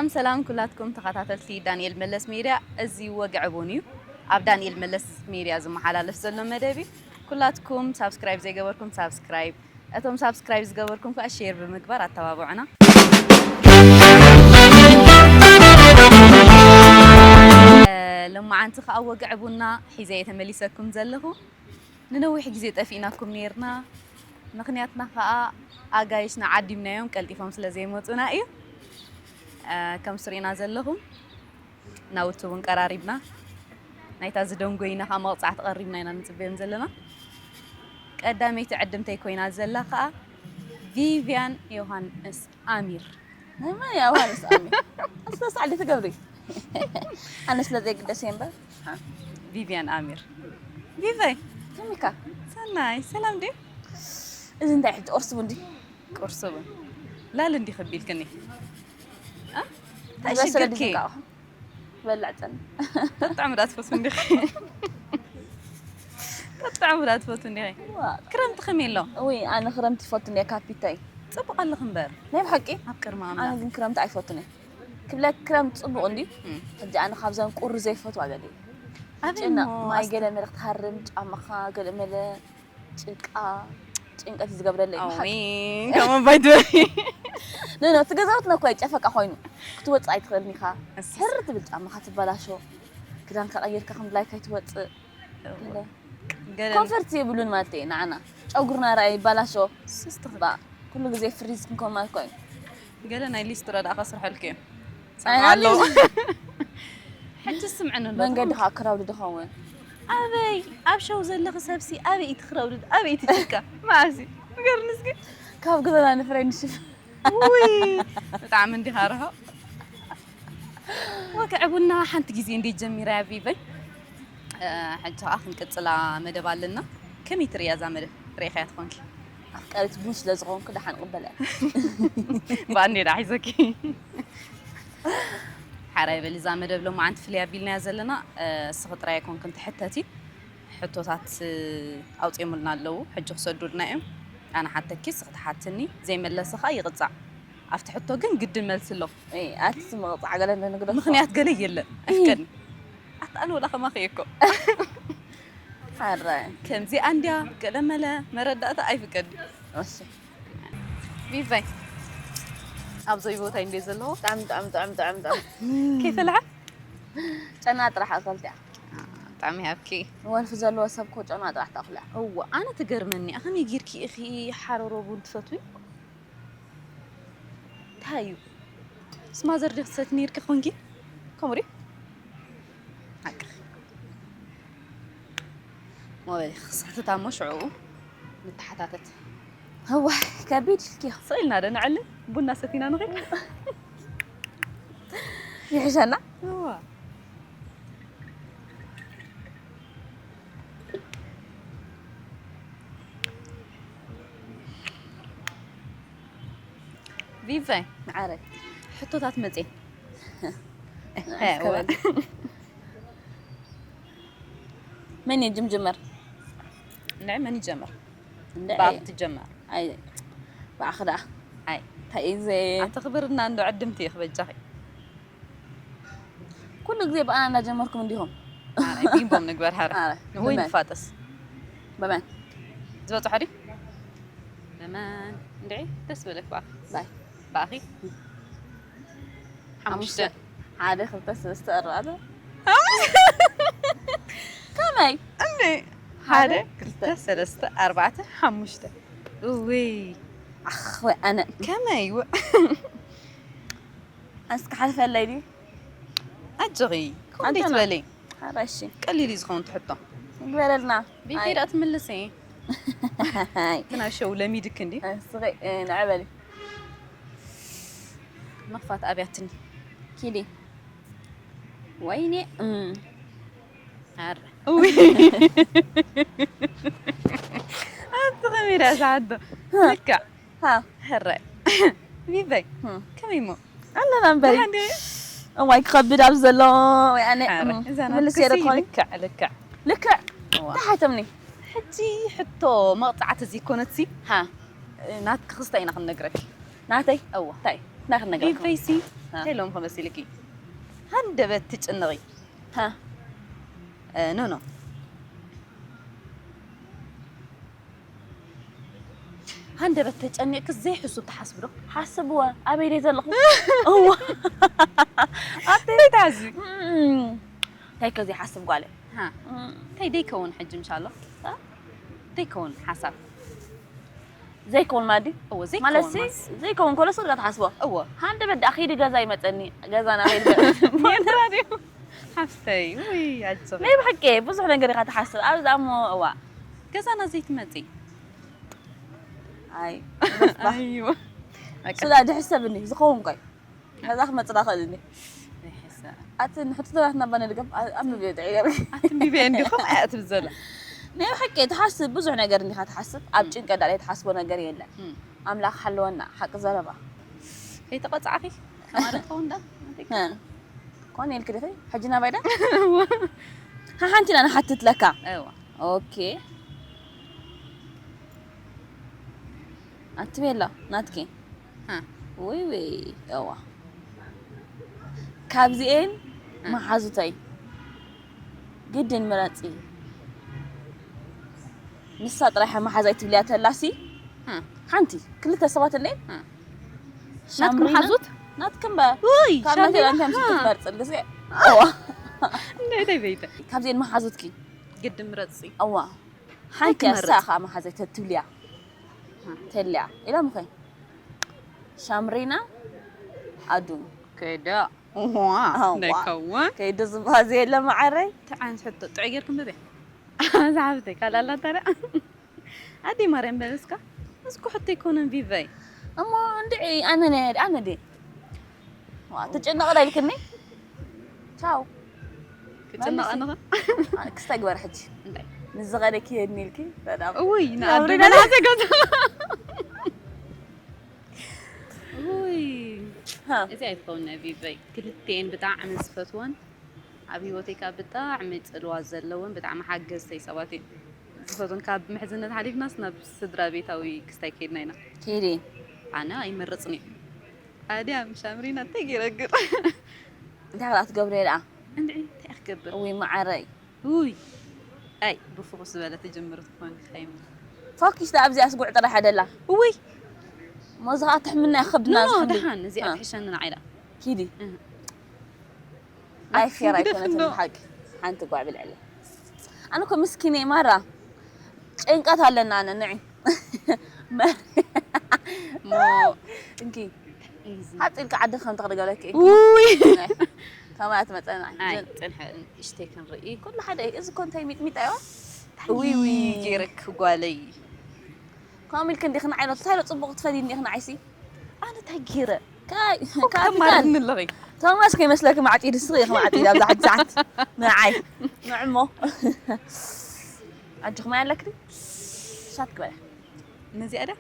ሰላም ሰላም ኩላትኩም ተኸታተልቲ ዳንኤል መለስ ሜድያ፣ እዚ ወግዒ ቡን እዩ። ኣብ ዳንኤል መለስ ሜድያ ዝመሓላለፍ ዘሎ መደብ እዩ። ኩላትኩም ሳብስክራይብ ዘይገበርኩም ሳብስክራይብ፣ እቶም ሳብስክራይብ ዝገበርኩም ከዓ ሼር ብምግባር ኣተባብዑና። ሎማዓንቲ ከዓ ወግዒ ቡና ሒዘ እየ ተመሊሰኩም ዘለኹ። ንነዊሕ ግዜ ጠፊእናኩም ነይርና። ምኽንያትና ከዓ ኣጋይሽና ዓዲምናዮም ቀልጢፎም ስለ ዘይመፁና እዩ። እ፣ ከም ትሪእና ዘለኹም ናውቲ እውን ቀራሪብና። ናይታ ዝደንጎይና ከዓ መቕፃዕቲ ቀሪብና ኢና ንፅበዮም ዘለና። ቀዳመይቲ ዕድምተይ ኮይና ዘላ ከዓ ቪቪያን ዮሃንስ ኣሚር። ናይ መን እያ ዮሃንስ ኣሚር? ኣስበስ ዓዲ ትገብሪ። ኣነ ስለ ዘይግደስ እየ እምበር። ቪቪያን ኣሚር። ቪቫይ። ከመይካ? ሰናይ፣ ሰላም ድዩ? እዚ እንታይ ሕጂ ቁርሲ ቡን ድዩ? ቁርሲ ቡን። ላል እንዲ ከቢልክኒ። አ? እንታይ ዝበሰለ ሽግርኪ? ድዩ ዝንቃቕ? በላዕ ጸን። ተጣዕም ዳ ትፈቱ እንዲኺ። ተጣዕም ዳ ትፈቱ እንዲኺ። ዋ። ክረምቲ ከመይ ኣሎ? ውይ፣ ኣነ ክረምቲ ይፈቱ እየ፣ ካፒታይ። ጽቡቕ ኣለኺ እምበር። ናይ ብሓቂ? ኣብ ቅድሚ ኣነ ኣምላኽ። ግን ክረምቲ ኣይፈቱን እየ። ክብለክ ክረምቲ ጽቡቕ እንድዩ። እም። ሕጂ ኣነ ካብዘን ቁሪ ዘይፈትዋ ገለ እየ። ኣበይ ጭንቕ፣ እሞ ማይ ኣስተ- ገለ መለ ክትሃርም፣ ጫማኻ ገለ መለ ጭቃ፣ ጭንቀት እዩ ዝገብረለይ። ኣሜን። ከም ኣባይ ትበሊ። ኖ፣ ኖ፣ እቲ ገዛውትና እኮ ጨፈቃ ኮይኑ። ክትወጽእ ኣይትኽእልን ኢኻ። እስ። ሕር ትብል ጫማኻ ትበላሾ። ክዳንካ ቀይርካ ከም ድላይካ ኣይትወጽእ። ገለ። ገለ። ኮንፈርት የብሉን ማለት እየ ንዓና። ጨጉርና ርኣይ ይበላሾ። ስስ ትኽእል። ባ፣ ኩሉ ግዜ ፍሪዝ ክንከውን ማለት እኮ እዩ። ገለ ናይ ሊስትሮ ደኣ ከስርሐልኪ እዮም። ኣይ፣ ሰምዓ ኣለዉ። ኣሜን። ሕጂ ስምዕኒ ኣሎ። መንገዲ ከዓ ክራውድድ ይኸውን። ኣበይ? ኣብ ሸው ዘለኺ ሰብሲ ኣበይ እቲ ክራውድድ? ኣበይ እቲ ጭቃ? መዓሲ? ንገርኒ እስኪ። ካብ ገዛና ንፍረይ ንሽፍ። ውይ፣ ብጣዕሚ እንዲኻ ርሑቕ። ወግዒ ቡና ሓንቲ ግዜ እንዴት ጀሚራ እያ ቪቨይ? እ፣ ሕጂ ከዓ ክንቅጽላ መደብ ኣለና። ከመይ ትርእያ እዛ መደብ? ርኢኻያ ትኾንኪ? ኣፍቃሪት ቡን ስለ ዝኾንኩ ደሓን እቕበል እያ። ባንዴራ ሒዘኪ። ሓራይ በሊ፣ እዛ መደብ ሎማዓንቲ ፍልይ ኣቢልናያ ዘለና፣ እ፣ እስኺ ጥራይ ኣይኮንክን ትሕተቲ። ሕቶታት፣ እ፣ ኣውጺኦምልና ኣለዉ። ሕጂ ክሰዱልና እዮም። ኣነ ሓተኪ፣ እስኺ ትሓትኒ። ዘይመለሰ ኸኣ ይቕጻዕ። ኣብቲ ሕቶ ግን ግድን መልሲ ኣሎ። እይ፣ ኣቲ ምቕጻዕ ገለ እንዶ ንግደፎ። ምኽንያት ገለ የለን። እይ። ኣይፍቀድን። ኣታ ኣነ ወላ ከማኺ እየ እኮ። ሓራይ። ከምዚኣ እንድያ ገለ መለ መረዳእታ ኣይፍቀድን። እሺ። ቪቫይ። ኣብ ዘይ ቦታይ እንድየ ዘለኹ። ጣዕሚ፣ ጣዕሚ፣ ጣዕሚ፣ ጣዕሚ፣ ጣዕሚ። ከይፈልሓ? ጨና ጥራሕ ኣኸልቲ እያ። ጣዕሚ ይሃብኪ። ወልፊ ዘለዎ ሰብ እኮ ጨና ጥራሕ ተኣኽሎ እያ። እዋ፣ ኣነ ትገርመኒ እያ። ከመይ ጌርኪ ኢኺ ሓረሮ ቡን ትፈትዊ? እንታይ እዩ? ስማዘር ዲኺ ትሰቲ ነይርኪ ኮንኪ? ከምኡ ድዩ? ሓቅኺ። ሞባይል ክሳተታ እሞ ሽዑ ንተሓታተት። እዋይ፣ ከቢድ ኢልኪ። ስቕ ኢልና ዶ ንዕልል? ቡና ሰቲና ንኺድ? ይሕሸና? እዋ። ቪቫይ፣ ማዓረይ። ሕቶታት መጽየን። ኣስከበል። መን ይጅምር? እንድዒ፣ መን ይጀምር? እንድዒ። ብኣብ ትጀመር። ኣይ፣ ብኣኺ ደኣ። ኣይ። እንታይ እዩ ዘይ- ኣተኽብርና እንዶ ዕድምቲ ኢኺ በጃኺ። ኩሉ ግዜ ብኣና እንዳጀመርኩም እንዲኹም። ኣረ፣ ቢምቦም ንግበር፣ ሃረ። ኣረ፣ ወይ ብመን? ንፋጠስ። ብመን? ዝበጽሖ ድዩ? ብመን? እንድዒ፣ ደስ በለክ ብኣኺ። ባይ። ብኣኺ? ሓሙሽተ። ሓሙሽተ። ሓደ፣ ክልተ፣ ሰለስተ፣ ኣርባዕተ። ከመይ? እንዴ? ሓደ፣ ሓደ፣ ክልተ፣ ሰለስተ፣ ኣርባዕተ፣ ሓሙሽተ። እውይ። ኣኽ፣ ወይ ኣነ። ከመይ? ወ- ኣንስ ክሓልፈለይ ድዩ? ኣጆኺ፣ ከምኡ ኣንተና። ዘይትበሊ። ሓራይ፣ እሺ። ቀሊል እዩ ዝኸውን ትሕቶ። ግበረልና። ቢቢ ኣይ። ደኣ ትምልሲ። ኣይ። ግን ኣብ ሸው ለሚድክ እንዲ። ኣይ፣ ስቂ፣ እ፣ ንዐ በሊ። መኽፋት ኣብያትኒ። ኪዲ። ወይኔ፣ እም። ኣረ። እውይ። ኣንቲ ከመይ ደኣ ዝዓዶ? ልክዕ። ሃ። ሕረ። ቢበይ። እም። ከመይ እሞ? ኣለና እምበሪ። ደሓን ድየ? እዋይ፣ ክኸብድ ኣብ ዘሎ፣ ወይ ኣነ፣ ሓረ። እም፣ እዛ ናትክሲ ምልስ የረ ትኾኒ? ልክዕ፣ ልክዕ። ልክዕ? እዋ። እንታይ ሓተምኒ? ሕጂ ሕቶ መቕጻዕቲ ዘይኮነትሲ? ሃ። ናትኪ ክስታይ ኢና ክንነግረኪ። ናተይ? እዋ። እንታይ? ና ክንነግረኩም። ቢበይሲ አ። እንታይ ኢሎም ከመሲልኪ? ሃንደበት ትጭንቂ። ሃ እ፣ ኖ ኖ። ሃንደበት ተጨኒቅኪ ዘይሕሱብ ትሓስቢ ዶ? ሓስብዋ ኣበይ ደይ ዘለኹ? እዋ ኣበይ ትሓስቢ? እም፣ እንታይ ከ ዘይሓስብ ጓለ? ሃ እንታይ ደይከውን ሕጂ ምሻሎ? እ? ደይከውን ሓሳብ ዘይከውን ማዲ እዎ ማለት ዘይከውን ዘይከውን ከሎ ሶድጋ ትሓስቦ። እዎ ሃንደበት ደኣ ኺዲ ገዛ ይመፀኒ ገዛና ኸይድ ሜራ ድዩ? ሓፍተይ ውይ ኣጆኺ ናይ ብሓቂ ብዙሕ ነገር ኢኻ ትሓስብ ኣብዚ ኣሞ እዋ ገዛና ዘይትመፂ ኣይ ኣይዎ ስዳ ድሕሰብኒ ዝኸውን ቆይ ከዛ ክመፅእ ዳኸእል እኒ ይሕሰ ኣቲ ንሕቶ ተባትና ባነድገም ኣንብብ ጥዒ ገርኪ ኣትንቢበ እንዲኹም ኣያ ትብል ዘላ ናይ ብሓቂ ትሓስብ ብዙሕ ነገር እንዲኻ ትሓስብ ኣብ ጭንቀት ዳላይ ትሓስቦ ነገር የለን እም። ኣምላኽ ሓለወና ሓቂ ዘረባ ከይተቐፃዕኺ ከማለት ኸውን ዳ ኮን ኢልክ ዲኺ ሕጂ ናባይ ዳ ሓሓንቲ ኢና ንሓትት ለካ እዋ ኦኬ ኣቲ ቤላ ናትኪ ሃ ውይ ውይ እዋ ካብዚኤን መሓዙተይ ግድን ምረፂ ንሳ ጥራይ መሓዛይ ትብልያ ተላሲ ሃ ሓንቲ ክልተ ሰባት እንዴ ሃ ሻምሪና መሓዙት? ናትክምበር ውይ ካብ መቴ ሻምሪና እንታይ ምስ ሃ ክትመርፂ ልግዜ እዋ እንታይ እንታይ በይተ ካብዚኤን መሓዙትኪ ግድን ምረፂ እዋ ሓንቲ ክመርፅ? እሳ ከዓ መሓዛይ ትብልያ ተልያ ኢላ ምኸ ሻምሪና ኣዱን ከይዳ እዋ እንዳይከውን ከይዱ ዝበሃዘ የለ መዓረይ ተዓንስ ሕቶ ጥዑይ ጌርኩም ብበ ዝሓፍተይ ካልኣላ ታዲያ ኣደይ ማርያም በለስካ እስኩ ሕቶ ኣይኮነን ቪቫይ እሞ እንድዒ ኣነ ናይ ኣነ ደ ትጨነቕ ዳ ኢልክኒ ቻው ክጭነቕ ኣነኸ ክስተግበር ሕጂ እንታይ ንዝኸደ ክሄድኒ ኢልኪ በጣም ውይ ናብሪ ንኣደይ ደላ- በለስካ ውይ ሃ፣ እዚ ኣይትኸውን ናይ ቪቫይ ክልተኤን ብጣዕሚ ዝፈትወን ኣብ ህይወተይ ካብ ብጣዕሚ ፅልዋ ዘለውን ብጣዕሚ ሓገዝተይ ሰባት እየን ዝፈትወን ካብ ምሕዝነት ሓሊፍናስ ናብ ስድራ ቤታዊ ክስታይ ከይድና ኢና ኪዲ ኣነ ኣይመረፅን እዩ ኣድያም ሻምሪና እንታይ ገይረ ግር እንታይ ክላ ትገብረ ደኣ እንድዒ እንታይ ክገብር እዊ መዓረይ ውይ ኣይ ብፍኹስ ዝበለ ትጅምር ትኾን ኸይም ፎኪስ ደኣ ኣብዚኣ ስጉዕ ጥራሕ ኣደላ ውይ ሞዚ ከዓ ትሕምና ይኸብድና ኖ ዝሕምብል። ደሓን እዚኣ አ። ትሕሸኒ ንዓይዳ ኪዲ እህ። ኣይ ፌር ግደፍ ኣይኮነትን እንዶ። ብሓቂ ሓንቲ ጓዕ ብልዕለ ኣነ ኮ ምስኪነ ማራ ጭንቀት ኣለና ኣነ ንዒ ሞ እንኪ ኢዚ ሓፂልካ ዓዲ ከም ተኽደገለኪ ውይ ከማያ ትመፀና ኣይ ፅንሐ እሽተይ ክንርኢ ኩሉ ሓደ እዩ። እዚ ኮ እንታይ ሚጥሚጣ እዮ ውይ ገይረክ ጓለይ ከምኡ ኢልክ እንዲኽን ዓይነት እንታይ ዶ ፅቡቕ ክትፈሊ እንዲኽን ዓይሲ ኣነ እንታይ ገይረ ካይ ከማርኒ ኣለኺ ቶማስ ከይመስለኪ ማዕፂድ ስኺ ኢኺ ማዕፂድ ኣብዛ ሓንቲ ሰዓት ንዓይ ንዕሞ ኣጆኹም ኣለክዲ ሻት ክበላ ነዚኣ ዳ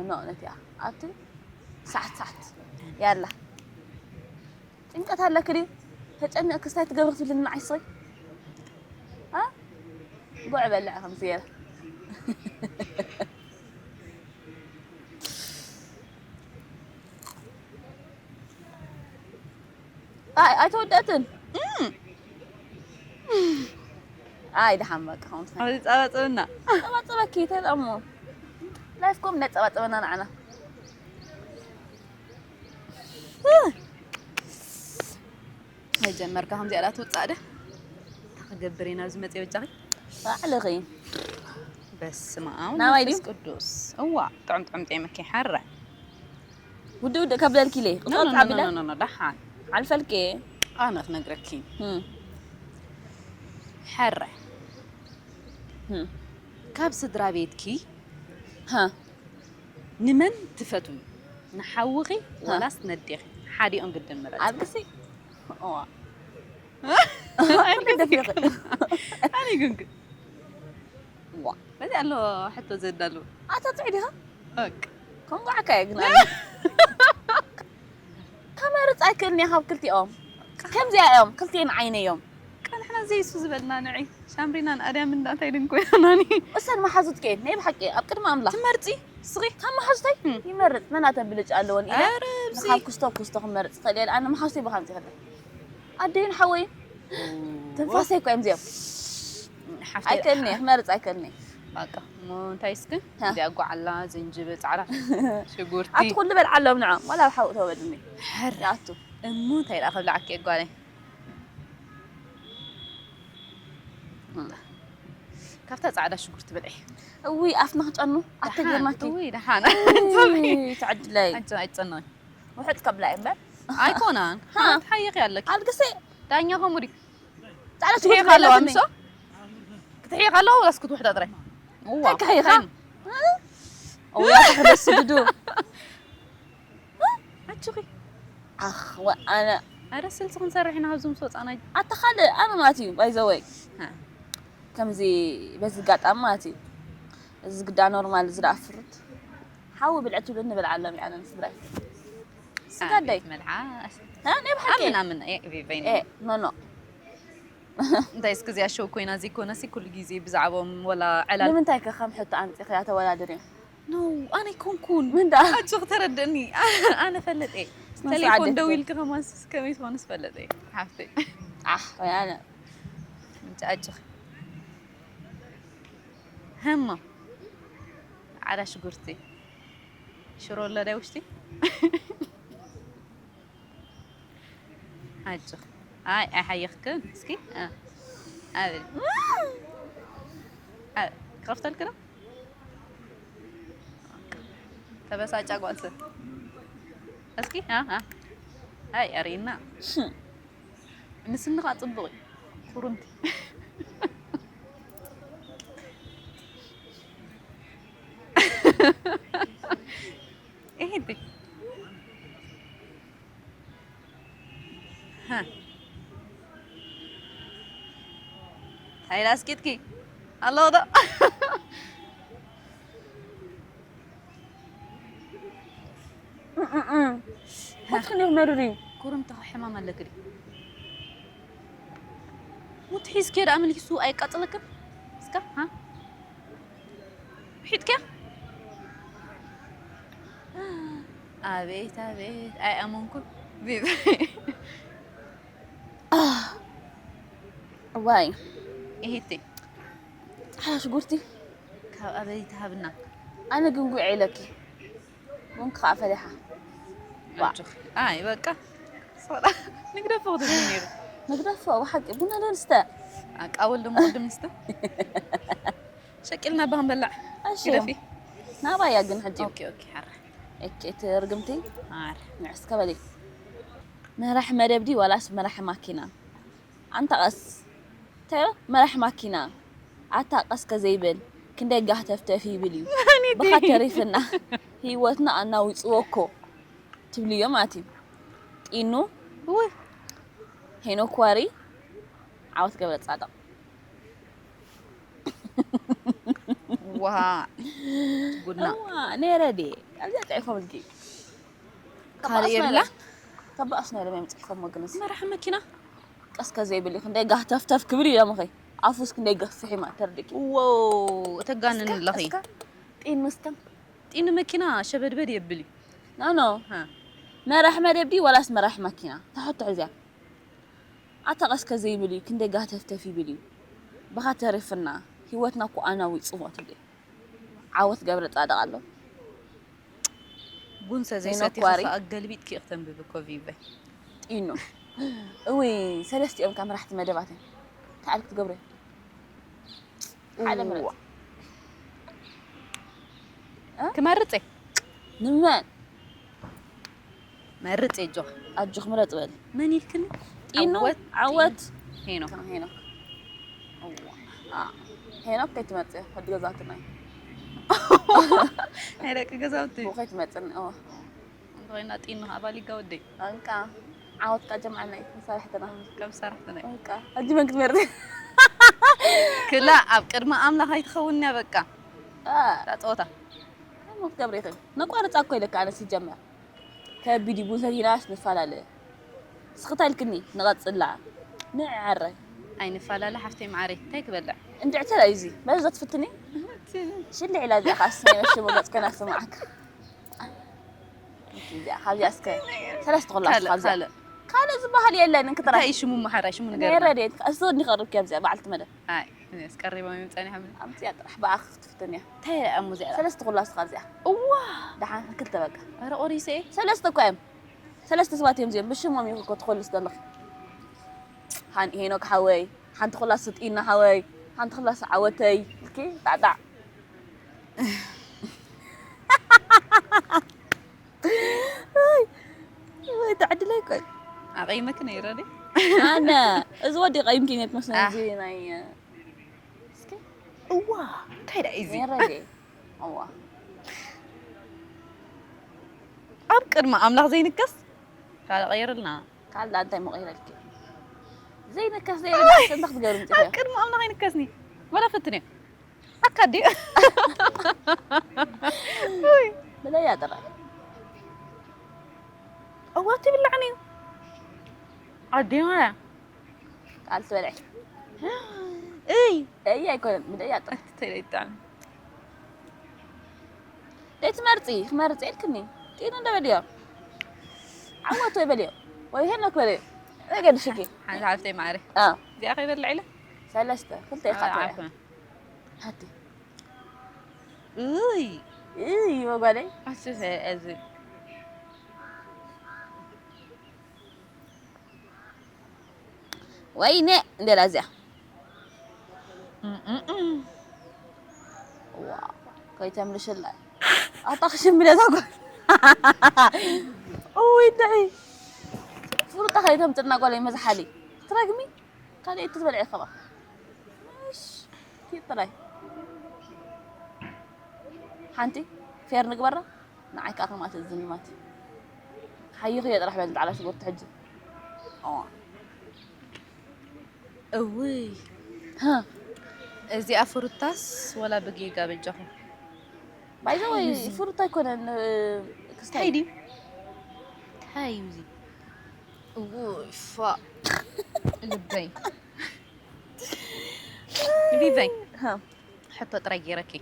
ኖ ነቲኣ ኣብቲ ሰዓት ሰዓት ያላ ጭንቀት ኣለክ ድዩ ተጨኒቕክስ እንታይ ትገብሪ ክትብልኒ ንዓይ ስኺ እ ጉዕ በልዕ ከምዚ ገይረ ኣይ ኣይተወደእትን ኣይ ደሓን በቃ ከምኡ ትኾን ኣብዚ ጸባጸብና ጸባጸበኪ ተልኣሞ ላይፍኩም እንዳጸባጸበና ንዓና መጀመርካ ከምዚኣ ዳ ትውጻእ ደ ክገብር ኢና ኣብዚ መጽእ በጃኺ ባዕልኺ በስመ ኣብ ናባይ መንፈስ ድዩ? ቅዱስ እዋ ጥዑም ጥዑም ጤመኪ ሓረ ውድእ ውድእ ከብለልኪ ኢለ ኖ፣ ኖ፣ ቁጽረት ኖ፣ ዓቢለ ኖ፣ ኖ፣ ኖ፣ ደሓን ዓልፈልኪ ኣነ ክነግረኪ እም። ሓረ እም። ካብ ስድራ ቤትኪ ሃ ንመን ትፈትዊ ንሓውኺ ወላስ ነዴኺ ሓዲኦም ግድን ምረጽ ኣብግሲ እዋ ደፊኺ ኣነ ግን ግን ዋ በዚ ኣሎ ሕቶ ዘዳሉ ኣታ ጥዑይ ዲኻ በቃ ኮንጓዓካ እየ ግን ኣነ ከመርፅ ኣይክእልን እየ ካብ ክልቲኦም ከምዚኣ እዮም ክልቲኤን ዓይነ እዮም ቃ ንሕና ዘይሱ ዝበልና ንዒ ሳምሪናን ኣድያም እንዳታይ ድንኮ ያናኒ። እሰን መሓዙት ከየን ናይ ብሓቂ ኣብ ቅድሚ ኣምላኽ ትመርጺ። ስኺ ካብ መሓዙታይ ይመርጽ መናተ ብልጫ ኣለወን ኢለ። ኧረ፣ እብዚ ካብ ኩስቶ ኩስቶ ክመርጽ ኸእል እየ። ኣነ መሓዙተይ ብኸምዚ ከለ ኣደይን ሓወይን ትንፋሰይ እኮ እዮም እዚኦም። ሓፍተይ ኣይከልኒ ክመርጽ ኣይከልኒ። በቃ እሞ እንታይ እስኪ? እዚኣ ጓዓላ ዝንጅብል ጻዕዳ ሽጉርቲ ኣቲ ኩሉ በልዓሎም ንዖም ዋላ ኣብ ሓውእ ተወድኒ። ሕር ኣቱ እሞ እንታይ ደኣ ክብልዓኪ እየ ጓለይ? ካብታ ጻዕዳ ሽጉርቲ ብልዒ። እውይ ኣፍና ክጨኑ ኣተገርማኪ። እውይ ደሓን። ተዕድለይ። ኣጆ ኣይትጨነቂ። ውሕጥ ከብላ እምበር። ኣይኮናን። ሓንቲ ሓይኺ ኣለኪ። ኣልግሰ። ዳኛ ከምኡ ድዩ? ጻዕዳ ክትሕይኽ ሽጉርቲ ኣለዋ ኣለትኒ። ምሶ? ክትሕይኽ ኣለዋ ወላስ ክትውሕጣ ጥራይ? እዋ። እንታይ ክሕይኻ? እዋ፣ ክደስ ድዱ። ኣጆኺ። ኣኽ፣ ወ-፣ ኣነ ኣረ ስልሲ ክንሰርሕ ኢና ካብዚ ምስ ወጻና። ኣታ ካልእ ኣነ ማለት እዩ፣ by the way። ሃ። ከምዚ በዚ ኣጋጣሚ ማለት እዩ። እዚ ግዳ ኖርማል እዚ ደኣ ፍሩት። ሓዊ ብልዒ ትብሉ ንበልዓሎም እዩ ኣነ ንስድራይ። ስጋደይ። ኣቤት መልሓስ። ሃ፣ ናይ ብሓቂ። ኣምን ኣምን፣ ኤ፣ ቪቨይ ኤ፣ ኖ። ኖ ኖ። እንታይ እስኪ እዚኣ ሾው ኮይና እዚ ኮነሲ ኩሉ ግዜ ብዛዕባኦም ወላ ዕላል ንምንታይ ከ ከም ሕቶ ኣምጺኽያ ተወዳድርዮ? No ኣነ ኣይኮንኩን። ምን ደኣ? ኣጆኺ ተረድእኒ። ኣነ ፈልጥ እየ። ስነ ስርዓት ቴሌፎን ደቂ ደዊልኪ ከማንስ ከመይ ትኾንስ ፈልጥ እየ ሓፍተይ። ኣሕ ወይ ኣነ። እንጂ ኣጆኺ። ህሞ ጻዕዳ ሽጉርቲ ሽሮ ኣሎ ዳይ ውሽጢ ኣጆኺ። ኣይ ኣይሓየኽክን እስኪ ኣ- ኣበል ኣ- ክኸፍተልክ ዶ ተበሳጫ ጓል ሰብ እስኪ ኣ- ኣ- ኣይ ኣርእና ንስኒ ከዓ ፅቡቅ እዩ ኩርምቲ ይሄ ሃ ሃይላ እስኪትኪ ኣለዎ ዶ ክትክን ይኽመርር እዩ ኩርምቲ ሕማም ኣለክ ድዩ ሙት ሒዝኪዮ ደኣ መሊሱ ኣይቃፅለክን እስካ ሃ ውሒጥክያ ኣቤት ኣቤት ኣይኣመንኩን ቪቭ ዋይ ይሄቴ ፃዕዳ ሽጉርቲ ካብ ኣበይ ትሃብና ኣነ ግን ጉዕ ኢለኪ ቡን ከዓ ፈሊሓ ኣይ በቃ ንግደፎ ክትብል ነይሩ ንግደፎ ብሓቂ ቡና ዶ ንስተ ኣቃወል ደሞ ቅድም ንስተ ሸቂልና ባህ ንበላዕ እሺ ግደፊ ናባያ ግን ሕጂ ኦኬ ኦኬ ሓራ እኬ እቲ ርግምቲ ሓራ ንዕስ ከበሊ መራሕ መደብ ድዩ ዋላስ መራሕ ማኪና ኣንታ ቀስ ተዮ መራሕ ማኪና ኣታ ቀስ ከዘይብል ክንደይ ጋህተፍተፍ ይብል እዩ ብኻ ተሪፍና ህይወትና ኣናዊፅዎ እኮ ትብልዮ ማለት እዩ ጢኑ ሄኖክ ዋሪ ዓወት ገብረ ፃድቕ ዋ ጉድና ነረ ድየ ኣብዚኣ ፅዒፎምልኪ ካልእ የብላ ተባኣስ ናይ ለመ ፅሒፎም ወግንስ መራሒ መኪና ቀስ ከዘይብል እዩ ክንደይ ጋህተፍተፍ ክብል እዩ ለምኸይ ኣፉስ ክንደይ ገፍሕ እዩ ማለት ተርድቂ ዎ እተጋንን ኣለኺ ጢን መስከም ጢን መኪና ሸበድበድ የብል እዩ ኖ ኖ መራሕ መደብ ድዩ ዋላስ መራሕ መኪና ተሕቶ ሕዚያ ኣታ ቀስ ከዘይብል እዩ ክንደይ ጋህተፍተፍ ይብል እዩ ብኻ ተሪፍና ህይወትና እኮ ኣናዊፅዎ ትብል ዓወት ገብረ ፃድቕ ኣሎ ቡን ሰዘይሰቲኺ ሄኖክ ዋሪ። ከኣ ገልቢጥኪ ኢኺ ተንብቢ እኮ ቪቨ። ጢኖ። እውይ ሰለስቲኦም ካብ መራሕቲ መደባት እዮም። እንታይ ዓል ክትገብሩ እዮም? ሓደ ምረፅ። እዋ። እ? ክመርፅ እየ። ንመን? መርፅ እየ ኣጆኻ። ኣጆኽ ምረፅ በሊ። መን ኢልክኒ? ጢኖ? ዓወት? ዓወት? ሄኖክ። ሄኖክ። ሄኖክ ከይትመፅእ ወዲ ገዛውትና እዩ። ናይ ደቂ ገዛውቲ ከይትመፅኒ እወ እንተኮይና ጢኑ ከዓ ባሊጋ ወደይ እንካ ዓወትካ ጀምዓልና እዩ ሰራሕትና ከም ሰራሕትና እዩ እንካ ሕጂ መን ክትመርፂ ክላ ኣብ ቅድሚ ኣምላኽ ኣይትኸውን እያ በቃ እታ ፀወታ ሞት ገብረ ይኽእል ነቋርፃ እኮ ኢለካ ኣነ ሲጀመር ከቢድ እዩ ቡን ሰቲናስ ንፈላለ ስኽታ ኢልክኒ ንቐፅላ ንዕረ ኣይንፈላለ ሓፍተይ ማዓረይ፣ እንታይ ክበልዕ? እንድዕተ ላዩ እዚ በዚ ዘትፍትኒ ሽልዕ ኢላ እዚኣ ከዓ ስናይ መሽሙ ገፅከና ስማዓካ። እዚኣ ካብዚኣ እስከ ሰለስተ ኩላ ካልእ ካብዚኣ ካልእ ካልእ ዝበሃል የለን እንክጥራይ እንታይ እዩ ሽሙ ማሓራይ ሽሙ ናይ ንገርና። ረድኤት እሱ እንዲኸርብኪ ኣብዚኣ በዓልቲ መደብ ኣይ እዚኣስ ቀሪቦም ይምፀኒ ሓምል ኣብዚኣ ጥራሕ ብኣኽ ክትፍትን እያ እንታይ እያ እሞ እዚኣ ሰለስተ ኩላ እስኻ ኣብዚኣ እዋ ደሓን ክልተ በቃ ኧረ ቆሪሰ እየ ሰለስተ እኮ እዮም ሰለስተ ሰባት እዮም እዚኦም ብሽሞም እዩ እኮ ትኾልስ ዘለኺ ሓን ሄኖክ ሓወይ ሓንቲ ኩላ ስጢና ሓወይ ሓንቲ ኩላ ሰዓወተይ እስኪ ጣዕጣዕ ወይ ተዕድለይ ቆይ ኣቐይመክ ነይረ ደ ኣነ እዚ ወዲ ቀይምኪ ነት መስለኒ ኣህ። እዚ ናይ እስኪ እዋ እንታይ ደኣ እዩ እዚ ነረዴ እዋ ኣብ ቅድሚ ኣምላኽ ዘይንከስ ካልእ ቀይርልና ካልዳ እንታይ መቐይረልኪ ዘይነከስ ዘይነከስ እንታይ ክትገብሪ ኣብ ምፅኢኺ ቅድሚ ኣምላኽ ኣይንከስኒ ወላ ፈትንዮ ኣካ ድዩ ብለያ ጥራይ እዋ ትብላዕኒ እዩ ኣዴና እያ ቃል ትበልዒ እይ እይ ኣይኮነን ብለያ ጥራይ ተለይጣን ደይ ትመርፂ ክመርፂ ኢልክኒ ጢኑ እንደ በልዮ ዓወት ወይ በልዮ ወይ ሄኖክ በልዮ ዘገድሽኪ ሓንቲ ሓፍተይ ማዕረ አ እዚኣ ከይበልዕ ኢለ ሰለስተ ክልተ ኢኻ ትበልዒ ዓፍን ሃቲ እይ እይ ወጓለይ ኣስሰ እዚ ወይኔ እንደላ እዚኣ እምእም። ዋ ከይተምልሽላ ኣታ ክሽምለታ ጓል እውይ ድዒ ፍሩጣ ከይተምፅና ጓል መዝሓሊ ትረግሚ ካልእ ትበልዒ ከባ እሽ ኪድ ጥራይ ሓንቲ ፌር ንግበራ ንዓይ ከዓ ከማት እዝኒ ማት ሓይኽዮ ጥራሕ በል ፃዕዳ ሽጉርቲ ሕጂ ኦ እውይ ሃ እዚኣ ፍሩታስ ወላ ብጌጋ በጃኹም ባይዘወይ ፍሩት ኣይኮነን ክስታይ እንታይ ድዩ እንታይ እዩ እዚ እውይ ፋ ልበይ ቪቨይ ሃ ሕቶ ጥራይ ገይረኪ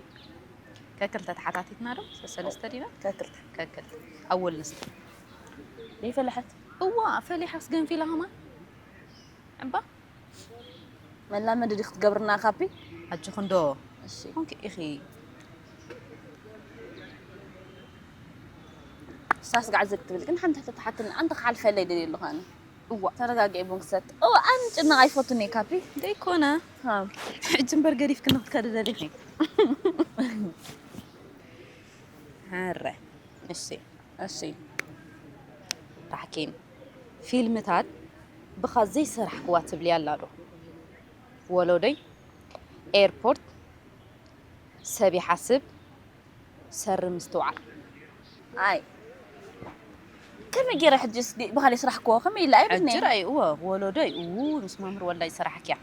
ከክልተ ተሓታቲትና ዶ ሰለስተ ዲና ከክልተ ከክልተ ኣወል ንስቲ ዘይፈለሐት እዋ ፈሊሓስ ገንፊላ ከማን እባ መላመዲ ዲ ክትገብርና ካፒ ኣጆኹ እንዶ እሺ ኮንክ ኢኺ ሳስጋዕ ዝግ ትብል ግን ሓንቲ ሕቶ ተሓትኒ ኣንተ ክሓልፈለይ ደልየ ኣለኹ ኣነ እዋ ተረጋጊዐ ቡን ክሰት እዋ ኣነ ጭነቕ ኣይፈቱን እየ ካፒ ደይኮነ ሃ ሕጂ እምበር ገዲፍክኒ ክትከዲ ደሊኺ ኣረ እሺ እሺ ራሕኪን ፊልምታት ብኻ ዘይሰራሕክዋ ትብልያ ኣላ ዶ ወሎደይ ኤርፖርት ሰብ ይሓስብ ሰሪ ምስትውዓል ኣይ ከመይ ገይረ ሕጅስ ብኻልእ ስራሕክዎ ከመይ ኢለ ኣይብልኒ ሕጂ ራእይ እወ ወሎደይ እዉ ምስ መምህር ወልዳይ ዝሰራሕክያ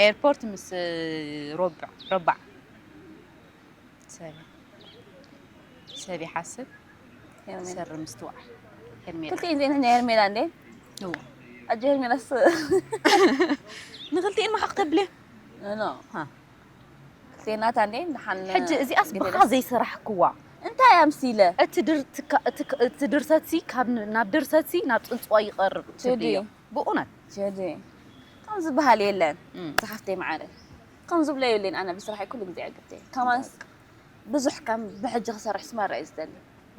ኤርፖርት ምስ ሮብዕ ረባዕ ሰብ ሰብ ይሓስብ ሄርሜላ ሰሪ ምስትውዓል ሄርሜላ ክልቲኤን ዜን ናይ ሄርሜላ እንዴ እዎ ኣጆ ሄርሜላስ ንክልቲኤን መሓቕ ተብልዮ ኖ ሃ ክልቲኤናታ እንዴ ንሓን ሕጂ እዚኣስ ብኻ ዘይሰራሕክዋ እንታይ ኣምሲለ እቲ ድር- ትካ- እቲ ክ- እቲ ድርሰትሲ ካብ ን- ናብ ድርሰትሲ ናብ ፅንፅዋ ይቐርብ ቴዲ። ትብልዮ ብእውነት ቴዲ ከም ዝበሃል የለን እም። ዝሓፍተይ መዓረ ከም ዝብሎ የለን ኣነ ብስራሐይ ኩሉ ግዜ ዕግብቲ እየ ከማንስ ብዙሕ ከም ብሕጂ ክሰርሕ ስመራ እዩ ዝደሊ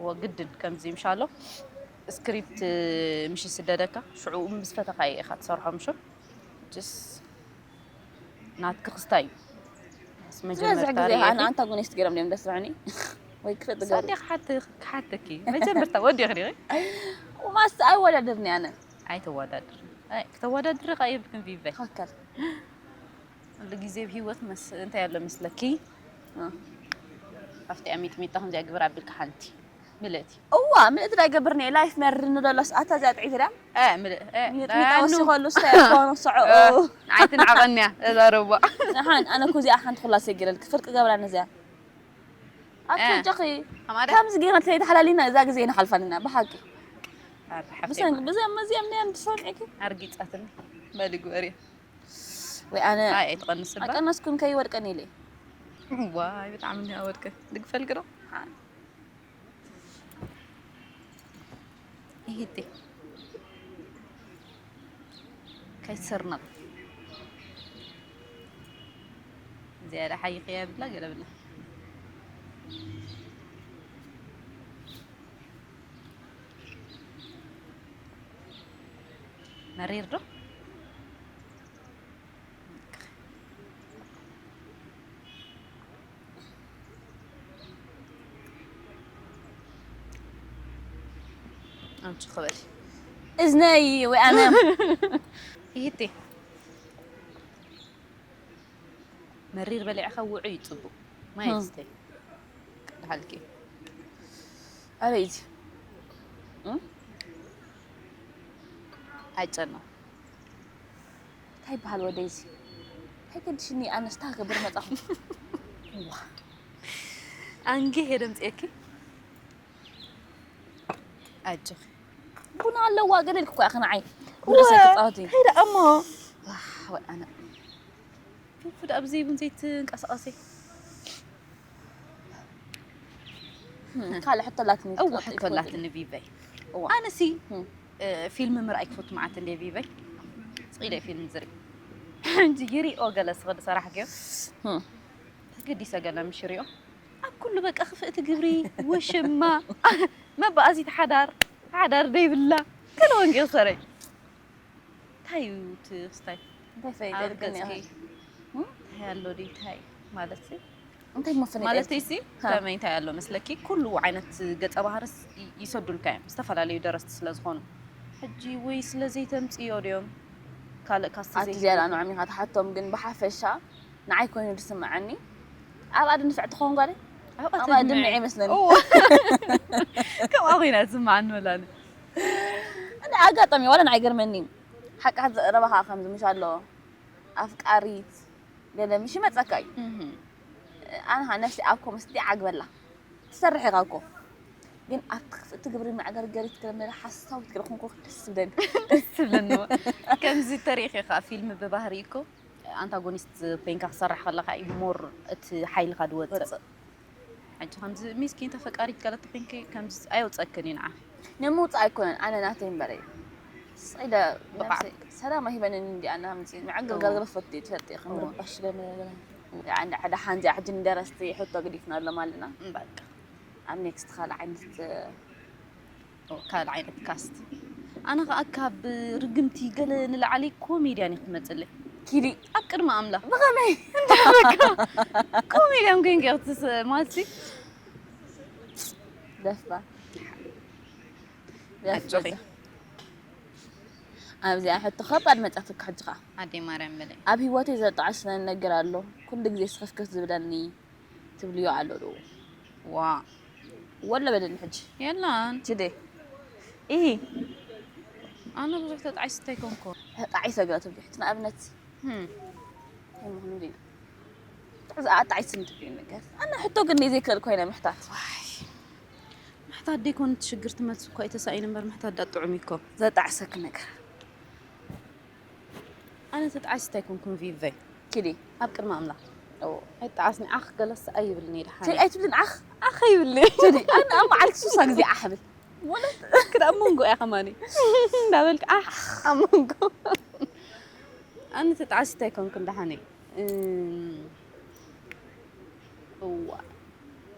ወግድን ከምዚ ምሻሎ ስክሪፕት ምሽ ይስደደካ ሽዑ ምስ ፈተኻ ኢኻ ትሰርሖ ምሹ ጅስ ናትኪ ክስታይ እዩ ዝበዝሕ ግዜ ኣነ ኣንታጎኒስት ገይሮም እዮም ደስርዑኒ ወይ ክፍጥ ገሩ ሰዲቕ ሓትኪ መጀመርታ ወዲኺ ዲኺ ማስ ኣይወዳደርኒ ኣነ ኣይተወዳድሪ ኣይ፣ ክተወዳድሪ ካ የብልክን ቪቨ ትኸከል ኩሉ ግዜ ኣብ ሂወት መስ እንታይ ኣሎ መስለኪ ኣብቲ ሚጥሚጣ ከምዚኣ ግብር ኣቢልካ ሓንቲ ምልእቲ እዋ ምልእቲ ዳይገብርኒ ላይፍ መርኒ ደሎ ሰዓታ እዚኣ ጥዒት ዳ እ፣ ምልእ እ፣ ሚጥሚጣ ዳኑ። ወሲኸሉ ስታይ ኮኑ ሰዑ እ፣ ዓይትንዓቐንያ እዛ ረባ ንሓን ኣነ ኩ እዚኣ ሓንቲ ኩላ ሰጊረልኪ ፍርቂ ገብራኒ እዚኣ ኣቶ እ። ጃኺ ከማዳ ከምዚ ጌርና ተይተሓላሊና እዛ ግዜ ይንሓልፋንና ብሓቂ ኣረ ሓፍተይ ብሰንኪ ማዕረ። ብዘም መዚኦም ነን ትሰምዒኪ ኣርጊጻትኒ መሊ ግበርያ ወይ ኣነ ኣይ ኣይትቐንስ እባ። ኣቀነስኩን ከይወድቀን ኢለ። ዋይ ብጣዕሚ እንዲያ ወድቀ። ድግፈልክ ዶ? ይሄቴ ከይሰርነቕ ዝያዳ ሓይኸያ ብላ ገለ ብላ። መሪር ዶ? ኣምቺ ክበል። እዝነይ ወይ ኣነ ይህቴ መሪር በሊዕኻ ውዑይ እዩ ጽቡቕ። ማይ እ። ስተይ። ቅድሓልኪ። ኣበይ እዚ እም? ኣይጨነቕ። እንታይ ይበሃል ወደይ እዚ? እንታይ ገድሽኒ ኣነስ እንታይ ክገብር መጻኹ? ዋ፣ ኣንጌ ሄደምጽየኪ። ኣጆኺ። ቡና ኣለዋ ገለ ኢልኩ እኮ ኢኺ ንዓይ። ጉድ ሰክጻወቲ። እንታይ ደኣ እሞ? ዋህ፣ ወይ ኣነ። ፉድ ኣብዚ ይብን ዘይትንቀሳቐሲ። ካልእ ሕቶ ኣላትኒ እወ ክትቀጥል ሕቶ ኣላትኒ ቪቨይ። እዋ። ኣነሲ እም። እ፣ ፊልም ምርኣይ ክፈቱ መዓት እንደ ቪቨይ። ጽኢለ ፊልም ዝርኢ። ሕጂ ይሪኦ ገለ ስኽዲ ሰራሕ ገ እም። ተገዲሰ ገለ ምሽ ይሪኦ። ኣብ ኩሉ በቃ ክፍእቲ ግብሪ ውሽማ መባኣዚት ሓዳር ሓዳር ደይብላ ከለ ወንጌ ክሰረይ። እንታይ እዩ እቲ ክስታይ? እንታይ ፈይደ ኣብ ልክኒ ገጽኪ ኢኻ? እንታይ ኣሎ ድዩ? እንታይ ማለት እዩ? እንታይ መፍለጥ ማለት የብልኪ? ሲ ሃ። ከመይ እንታይ ኣሎ መስለኪ? ኩሉ ዓይነት ገጸ ባህርስ ይ- ይሰዱልካ እዮም ዝተፈላለዩ ደረስቲ ስለ ዝኾኑ። ሕጂ ወይ ስለ ዘይተምጽዮ ድዮም ካልእ ካስቲ ኣቲ ዘይህልዎ? ዝያዳ ንዖም ኢኻ ትሓቶም ግን ብሓፈሻ ንዓይ ኮይኑ ዝስምዓኒ ኣብኣ ድንፍዕ ትኸውን ጓለይ ኣብኣ ኣብኣ ተድምዒ። ድምዒ ይመስለኒ። እዎ። ከምኣ ኮይና ትስምዓኒ ወላኒ። እንደ ኣጋጣሚ ዋላ ንዓይ ገርመኒ ሓቂ ዘረባኻ ከምዚ ምሽ ኣሎ ኣፍቃሪት ገለ ምሽ ይመጸካ እዩ። እህ። ኣነ ኸዓ ነፍሲ ኣብ ኮመስ ዓግበላ ትሰርሕ ኢኻ እኮ ግን ኣብቲ ክፍእቲ ግብሪ መዕገርገሪት ገለ ሓሳዊት ገለ ኮንኩ ደስ ዝብለኒ። ደስ ዝብለኒ እሞ። ከምዚ ተሪኺ ከዓ ፊልም ብባህሪ እኮ ኣንታጎኒስት ኮይንካ ክሰርሕ ከለካ እዩ ሞር እቲ ሓይልካ ዝወፅእ። ወፅእ። ሕጂ ከምዚ ሚስኪን ተፈቃሪት ገለ ተኮይንኪ ከምዚ ኣየውፀክን እዩ ንዓኺ። ንምውፃእ ኣይኮነን ኣነ ናተይ እምበረ እዩ። ስቕ ኢለ ብቕዓት። ነብሰይ ሰላም ኣይበንን እንዲ ኣነ ከምዚ መዕገር እዎ። ገርገር ፈትየ ትፈልጥ ኢኺ እዎ። ምርባሽ ገለ ገለ። እንደ ሓደ ሓንቲ ሕጂ ንደረስቲ ሕቶ ገዲፍናሎም ኣለና። በቃ ኣብ ኔክስት ካልእ ዓይነት ኦ፣ ካልእ ዓይነት ካስት። ኣነ ከዓ ካብ ርግምቲ ገለ ንላዕሊ ኮሜድያን እዩ ክትመፅለይ። ኪዲ ኣብ ቅድሚ ኣምላኽ ብኸመይ ኮሜድያን ኮይንኪ ክትስ ማለት ሲ ደፋ ኣጆኺ። ኣብዚኣ ሕቶ ከባድ መጻትካ ሕጂ ኸዓ ኣደይ ማርያም በለይ። ኣብ ህይወተይ ዘጣዕስነኒ ነገር ኣሎ ኩሉ ግዜ ስኽፍክፍ ዝብለኒ ትብልዮ ኣሎ ዶ ዋ ወለ በለኒ ሕጂ የላን ችደ ኢሂ ኣነ ብዙሕ ተጣዒስ እንታይ ኮንኩ። ተጣዒሰ ገለ ትብሊ ሕጂ ንኣብነት ህም። እንታይ ምዃኑ ዲና ትሕዚ ኣጣዒስኒ ትብሊ ነገር ኣነ ሕቶ ግን ዘይክእል ኮይነ ምሕታት ምሕታት ደይኮነ እቲ ሽግር ትመልስ እኳ እዩ ተሳኢኑ እምበር ምሕታት ዳ ጥዑም እዩ እኮ። ዘጣዕሰክ ነገር ኣነ ተጣዒስ እንታይ ኮንኩን ቪቨይ ኪዲ ኣብ ቅድሚ ኣምላኽ ኦ ኣይጣዓስኒ ዓኽ ገለስ ኣይብልኒ ድሓን ትብል ኣይትብልን ዓኽ ዓኽ ኣይብልኒ ትብል ኣነ ኣብ መዓልቲ ሱሳ ግዜ ዓሕብል ክዳ ኣብ መንጎ እያ ከማኒ እንዳበልክ ዓኽ ኣብ መንጎ ኣነ ተጣዓስ እንታይ ኮንኩን ድሓን እዩ እም፣ እዋ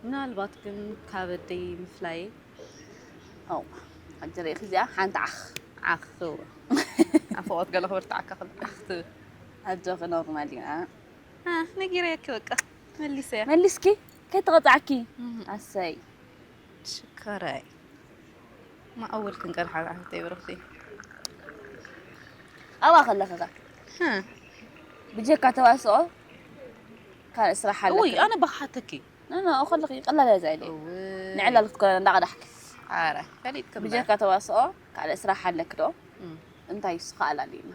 ምናልባት ግን ካብ ኣደይ ምፍላየይ ኦ ሕጂ ርኢኺ እዚኣ ሓንቲ ዓኽ ዓኽ ኣፈቆት ገለ ክበርትዓካ ክብል ዓኽ ትብል ኣጆኺ ኖርማል እዩ አ፣ ነጊረኪ በቃ መሊሰያ መሊስኪ ከይተቐጻዕኪ እህ። ኣሰይ ሽኮራይ ማእወል ክንቀርሓ ዓህተይ ብርኽቲ ኣብኣ ከለኺ ከ ህ፣ ብጀካ ተዋስኦ ካልእ ስራሕ ኣለኪ እውይ ኣነ ባሓተኪ ኖ ኖ ከለኺ ቀላል እያ ዛይለ እውይ ንዕላል ክትኮነ እንዳቐዳሕኪ ኣረ ፈሊጥክ እምበር። ብጀካ ተዋስኦ ካልእ ስራሕ ኣለኪ ዶ እም። እንታይ እሱ ከኣላሊና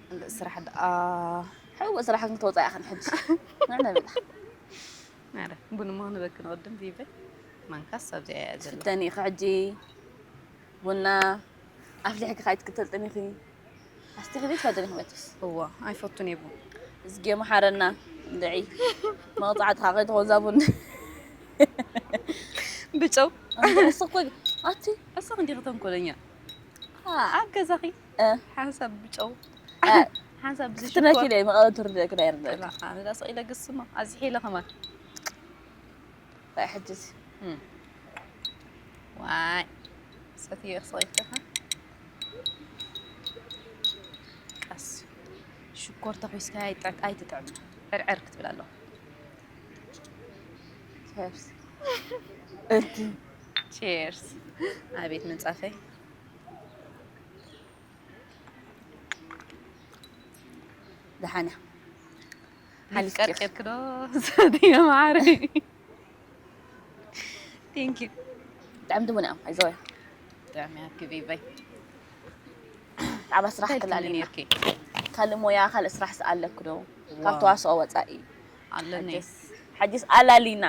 ካልእ ስራሕ ደኣ ሕቡእ ስራሕ ክንተወፃ ኢኽን ሕጂ ንዕና ብላ ኣረ ቡን እሞ ክንበኪ ንቕድም ቪቨ ማንካስ ኣብዚኣ እያ ዘላ ትፍተኒ ኢኺ ሕጂ ቡና ኣፍሊሕኪ ካይትክተልጥኒ ኢኺ ኣስቲ ከመይ ትፈትኒ መቸስ? እዋ ኣይፈቱን የቡ። እዝጌ መሓረና። እንድዒ መቕጻዕትኻ ከይትኾን ዛቡን። ብጨው ኣንተ እሱ እኮ ኣቲ እሳ ክንዲ ከተንኮለኛ አ፣ ኣብ ገዛኺ እ፣ ሓንሳብ ብጨው እ፣ ሓንሳብ ብዚ ክትነኪ ሽኮር ደ መቐለቱ ርደ ክዳ ይርደ ኣነ ዳ ሰቕ ኢለ ግስማ ኣዚሐ ኢለ ከማን ታይ ሕጅስ እም። ዋይ ሰትዮ ክስቕ ኢልካ ቀስ ሽኮር ተኹስካ ኣይጥዕ- ኣይትጥዕም ዕርዕር ክትብል ኣለዋ። ቸርስ። እቲ ቼርስ። ኣቤት ምንጻፈይ ደሓንያ ሓሊፍ ሓሊፍ ቀርቂርክ ዶ ሰትዮ ማዕረ። Thank you። ጥዕምቲ ቡን እዮም ኣይዘወያ ጥዕም ያክብ ይበይ ጣዕባ ስራሕ ክላልና ኔርኪ ካልእ ሞያ ካልእ ስራሕ ስኣለክ ዶ ካብ ተዋስኦ ወፃኢ ኣለኒ። ሕጅስ ኣላሊና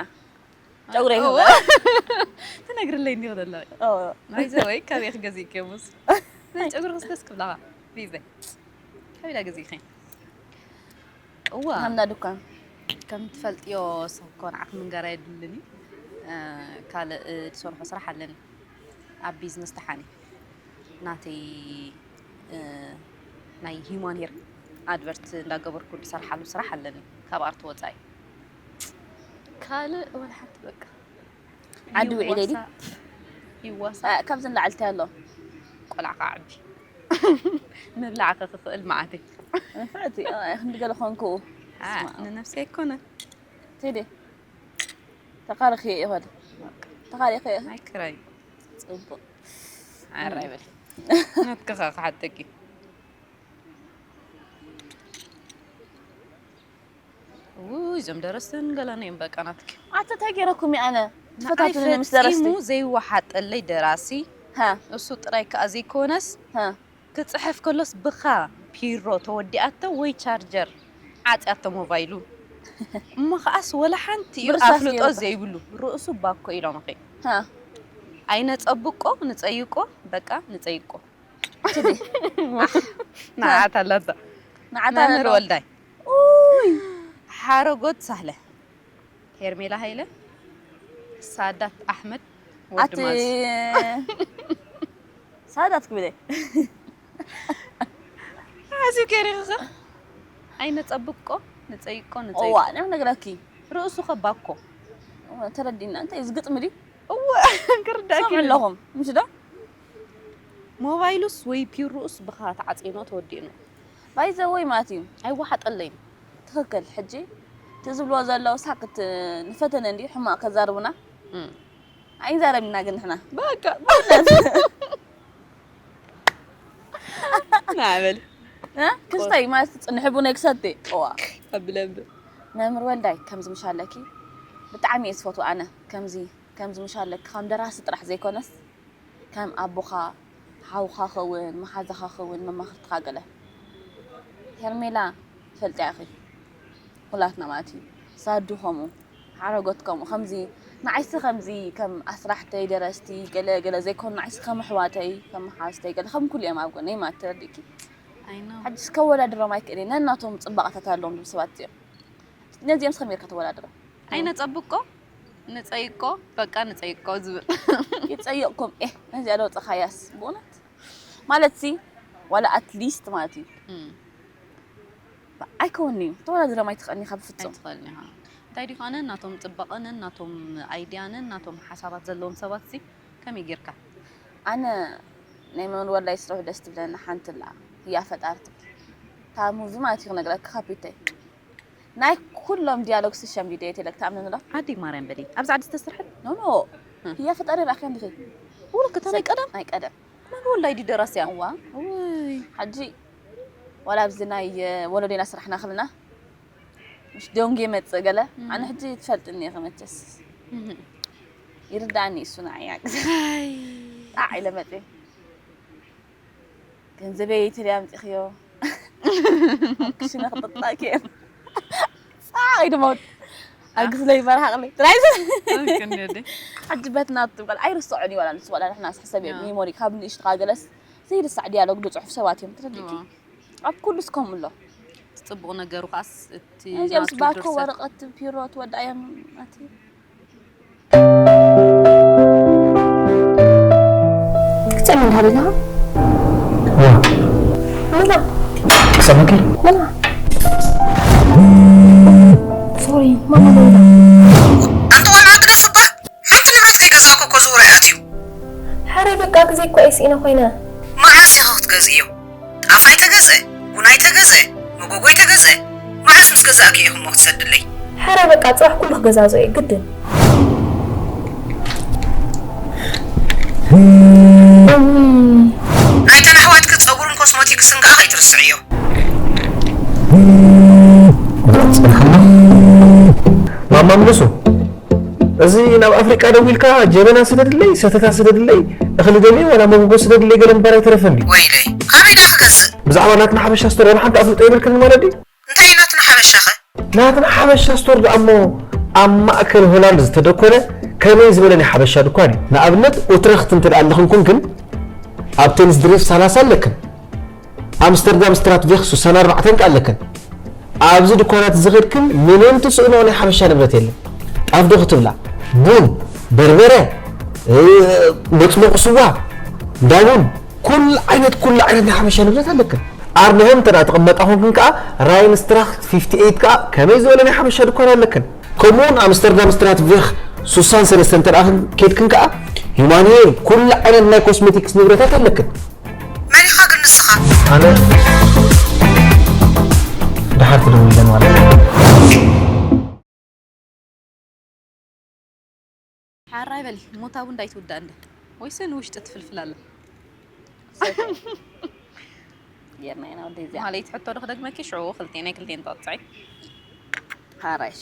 ጨጉረ እዎ። ይኽእል ትነግርለይ እንዲኹ ዘለኺ ናይዘ ወይ ካበይ ክገዝእ ከሙስ ናይ ጨጉሪ ክስደስ ክብላኻ ቢዘ ከቢዳ ገዚእኺ እዋ ሃምና ዱካን ከም ትፈልጥዮ ሰብ ኮ ንዓኽ ምንገራ የድልን እዩ ካልእ ዝሰርሖ ስራሕ ኣለኒ ኣብ ቢዝነስ ተሓኒ ናተይ ናይ ሂማን ሄር ኣድቨርት እንዳገበርኩ ዝሰርሓሉ ስራሕ ኣለኒ ካብ ኣርት ወፃኢ ካልእ ወላ ሓንቲ በቃ ዓዲ ውዒለ ድዩ? ይዋሳ እ፣ ካብዚ ንላዕሊ እንታይ ኣሎ? ቆልዓ ከዓ ዓቢ ምብላዕ ከክኽእል መዓተይ ንፍዕቲ እ፣ ክንዲ ገለ ኮንኩ ንነፍሲ ኣይኮነ ትዲ ተኻርኺ ይኸድ ተኻሪኺ ናይ ክራይ ፅቡቅ ኣራይ በል ናትክኻ ክሓተኪ ውይ እዞም ደረስትን ገላን እዮም በቃ ናትኪ ኣተ እንታይ ገይረኩም ኣነ ንዓይ ትፈታቱኒ ምስ ደረስቲ ፈጺሙ ዘይወሓጠለይ ደራሲ ሃ እሱ ጥራይ ከዓ ዘይኮነስ ሃ ክፅሕፍ ከሎስ ብኻ ፒሮ ተወዲኣቶ ወይ ቻርጀር ዓፅያቶ ሞባይሉ እሞ ከዓስ ወላ ሓንቲ እዩ ብርሳስ ኣፍልጦ ገይሩ ጥራሕ። ዘይብሉ ርእሱ ባኮ ኢሎም ኸ ሃ ኣይነፀብቆ ንፀይቆ በቃ ንፀይቆ ትዲ ንዓት ኣለቶ ንዓታ መምህር ኣለቶ። ወልዳይ ኡይ ሓረጎት ሳህለ ሄርሜላ ሃይለ ሳዳት ኣሕመድ ወዲ ኣቲ ማዝ ሳዳት ክብለ ኣዝዩ ከሪኽኸ ኣይነፀብቆ ንፀይቆ ንፀይቆ እዋ ናይ ነግረኪ ርእሱ ከባኮ ተረዲና እንታይ እዚ ግጥሚ ድዩ እወ ክርዳእኪ ሰምዑ ኣለኹም ምሽ ዶ ሞባይሉስ ወይ ፒሩኡስ ብኻ ተዓፂኖ ተወዲእኖ ባይዘወይ ማለት እዩ ኣይወሓጠለይን ትኽክል ሕጂ እቲ ዝብልዎ ዘለዉ ሳክት ንፈተነ እንዲ ሕማቕ ከዛርቡና ኣይንዛረብና ግን ንሕና በቃ ናበል ክስታይ ማለት ትፅንሒ ቡነይ ክሰቲ እዋ ኣብለብ መምህር ወልዳይ ከምዚ ምሽ ኣለኪ ብጣዕሚ እየ ዝፈትዎ ኣነ ከምዚ ከምዚ ምሽ ኣለኪ ከም ደራሲ ጥራሕ ዘይኮነስ ከም ኣቦኻ ሓውኻ ኸውን መሓዛኻ ኸውን መማኽርትኻ ገለ ሄርሜላ ትፈልጥያ ኢኺ ኩላትና ማለት እዩ ሳዱ ከምኡ ሓረጎት ከምኡ ከምዚ ንዓይሲ ከምዚ ከም ኣስራሕተይ ደረስቲ ገለ ገለ ዘይኮኑ ንዓይሲ ከም ኣሕዋተይ ከም ሓዝተይ ገለ ከም ኩሉ እዮም ኣብ ጎነይ ማለት ተረዲእኪ ኣይኖ ሕጅስ ከወዳድሮም ኣይክእልን ነናቶም ፅባቐታት ኣለዎም ዝብል ሰባት እዮም ነዚኦም ስኸም ጌርካ ተወዳድሮም ኣይነፀብቆ ንፀይቆ በቃ ንፀይቆ ዝብል ይፀየቕኩም ኤ ነዚኣ ዶ ፀኻያስ ብእውነት ማለት ሲ ዋላ ኣትሊስት ማለት እዩ ኣይከውን እዩ ተወዳድሮም ኣይትኽእልኒ ካብ ፍፁም ኣይትኽእልን ኢኻ እንታይ ዲ ኾነ ናቶም ፅባቐንን ናቶም ኣይድያንን ናቶም ሓሳባት ዘለዎም ሰባት ሲ ከመይ ጌርካ ኣነ ናይ መን ወላይ ስርሑ ደስ ትብለኒ ሓንቲ ላ ህያ ፈጣር ትብል እታ ሙቪ ማለት እዩ ክነግረካ ካፒተይ ናይ ኩሎም ዲያሎግ ስሸም ዲደ የቴለክ ተኣምነኒ ዶ ዓዲ ማርያም በሊ ኣብዚ ዓዲ ዝተሰርሐት ኖ ኖ ህያ ፈጣሪ ራእኪ እንዲኺ ውሎ ክታ ናይ ቀደም ናይ ቀደም መን ወላይ ዲ ደራስያ እዋ ውይ ሕጂ ዋላ ኣብዚ ናይ ወለዶና ስራሕና ክብልና ምሽ ደንጉ የመፅእ ገለ ኣነ ሕጂ ትፈልጥኒ ኢኺ መቸስ ይርዳእኒ እሱ ንዓይ ያግዝ ጣዕ ኢለ መፅእ ገንዘበይ ትልያ ኣምፂኽዮ ክሽነ ክጥጣእኪ ፃዕ ኢለ መውት ኣግዝለይ መርሃቕለይ ትራይ ሕጂ በትናቱ ቃል ኣይርስዖን እዩ ዋላ ንሱ ዋላ ንሕና ስሕሰብ እዮም ሚሞሪ ካብ ንእሽትኻ ገለስ ዘይርሳዕ ዲያሎግ ድፅሑፍ ሰባት እዮም ትረድእኪ ኣብ ኩሉ እስከም ኣሎ። እቲ ጽቡቕ ነገሩ ከኣስ እቲ እዚኦም ናቱ ባኮ ድርሰት። ወረቐት ቢሮ ትወዳእዮም ኣቲ ክትሰሚ እንዳሃለና ዋ ምና ሰማኪ ምና ሶሪ ማማ ዶላ ኣንተ ቆልዓ ትደፍባ ሓንቲ ንብረት ከይገዛእኩ እኮ ዝውረ ኣትዩ። ሓረ በቃ ግዜ እኮ እየ ስኢነ ኮይነ መዓስ ኢኺ ክትገዝእዮ? ጣፍ ኣይተገዝአ፣ ቡን ኣይተገዝአ፣ መጎጎ ኣይተገዝአ። መዓስ ምስ ገዛእኪ ኢኺ እሞ ክትሰድለይ? ሓረ በቃ ጽባሕ ኩሉ ክገዛዞ እየ ግድን ናይተን ኣሕዋትኪ ጸጉርን ኮስሞቲክስን ከኣ ከይትርስዕዮ። ጽንሓና ማማ ምልሱ እዚ ናብ ኣፍሪቃ ደዊልካ ጀበና ስደድለይ፣ ሰተታ ስደድለይ፣ እኽሊ ደልየ ዋላ መጎጎ ስደድለይ ገለ ምባል ኣይተረፈን ድዩ? ወይለይ ካበይ ድየ ክገዝእ? ብዛዕባ ናትና ሓበሻ ስቶር ዋላ ሓንቲ ኣፍልጦ የብልክን ማለት ድዩ? እንታይ እዩ ናትና ሓበሻኸ? ናትና ሓበሻ ስቶር ደኣ እሞ ኣብ ማእከል ሆላንድ ዝተደኮነ ከመይ ዝበለ ናይ ሓበሻ ድኳን እዩ። ንኣብነት ኡትረኽት እንተ ደኣ ኣለኽን ኩንክን ኣብ ቴንስድሪፍ ሰላሳ ኣለክን። ኣምስተርዳም ስትራትቬክ ሱሳን ኣርባዕተን ከኣ ኣለክን። ኣብዚ ድኳናት እዚ ኸድክን ምንም ትስእንኦ ናይ ሓበሻ ንብረት የለን። ጣፍ ዶ ክትብላ፣ ቡን፣ በርበረ፣ እ፣ መጽሞቂ ስዋ፣ እንዳ ቡን፣ ኩሉ ዓይነት ኩሉ ዓይነት ናይ ሓበሻ ንብረት ኣለክን። ኣርነሄም እንተ ደኣ ትቕመጣ ኾንክን ከኣ ራይንስትራኽት ፊፍቲ ኤይት ከኣ ከመይ ዝበለ ናይ ሓበሻ ድኳን ኣለክን። ከምኡውን ኣምስተርዳም ስትራትቬክ ሱሳን ሰለስተ እንተ ደኣ ኬድክን ከኣ ሂማን ሄር ኩሉ ዓይነት ናይ ኮስሜቲክስ ንብረታት ኣለክን። መን ኢኻ ግን ንስኻ? ኣነ ደሓር ትደውልለን ማለት እዩ። ሓራይ በሊ ሞታ እውን እንዳይትውዳእ እንደ ወይሰ ንውሽጢ ትፍልፍል ኣለ ጌርና ኢና ወደዚኣ ማለይቲ ሕቶ ዶ ክደግመኪ ሽዑ ክልቴናይ ክልቴን ተወፅዒ ሓራሽ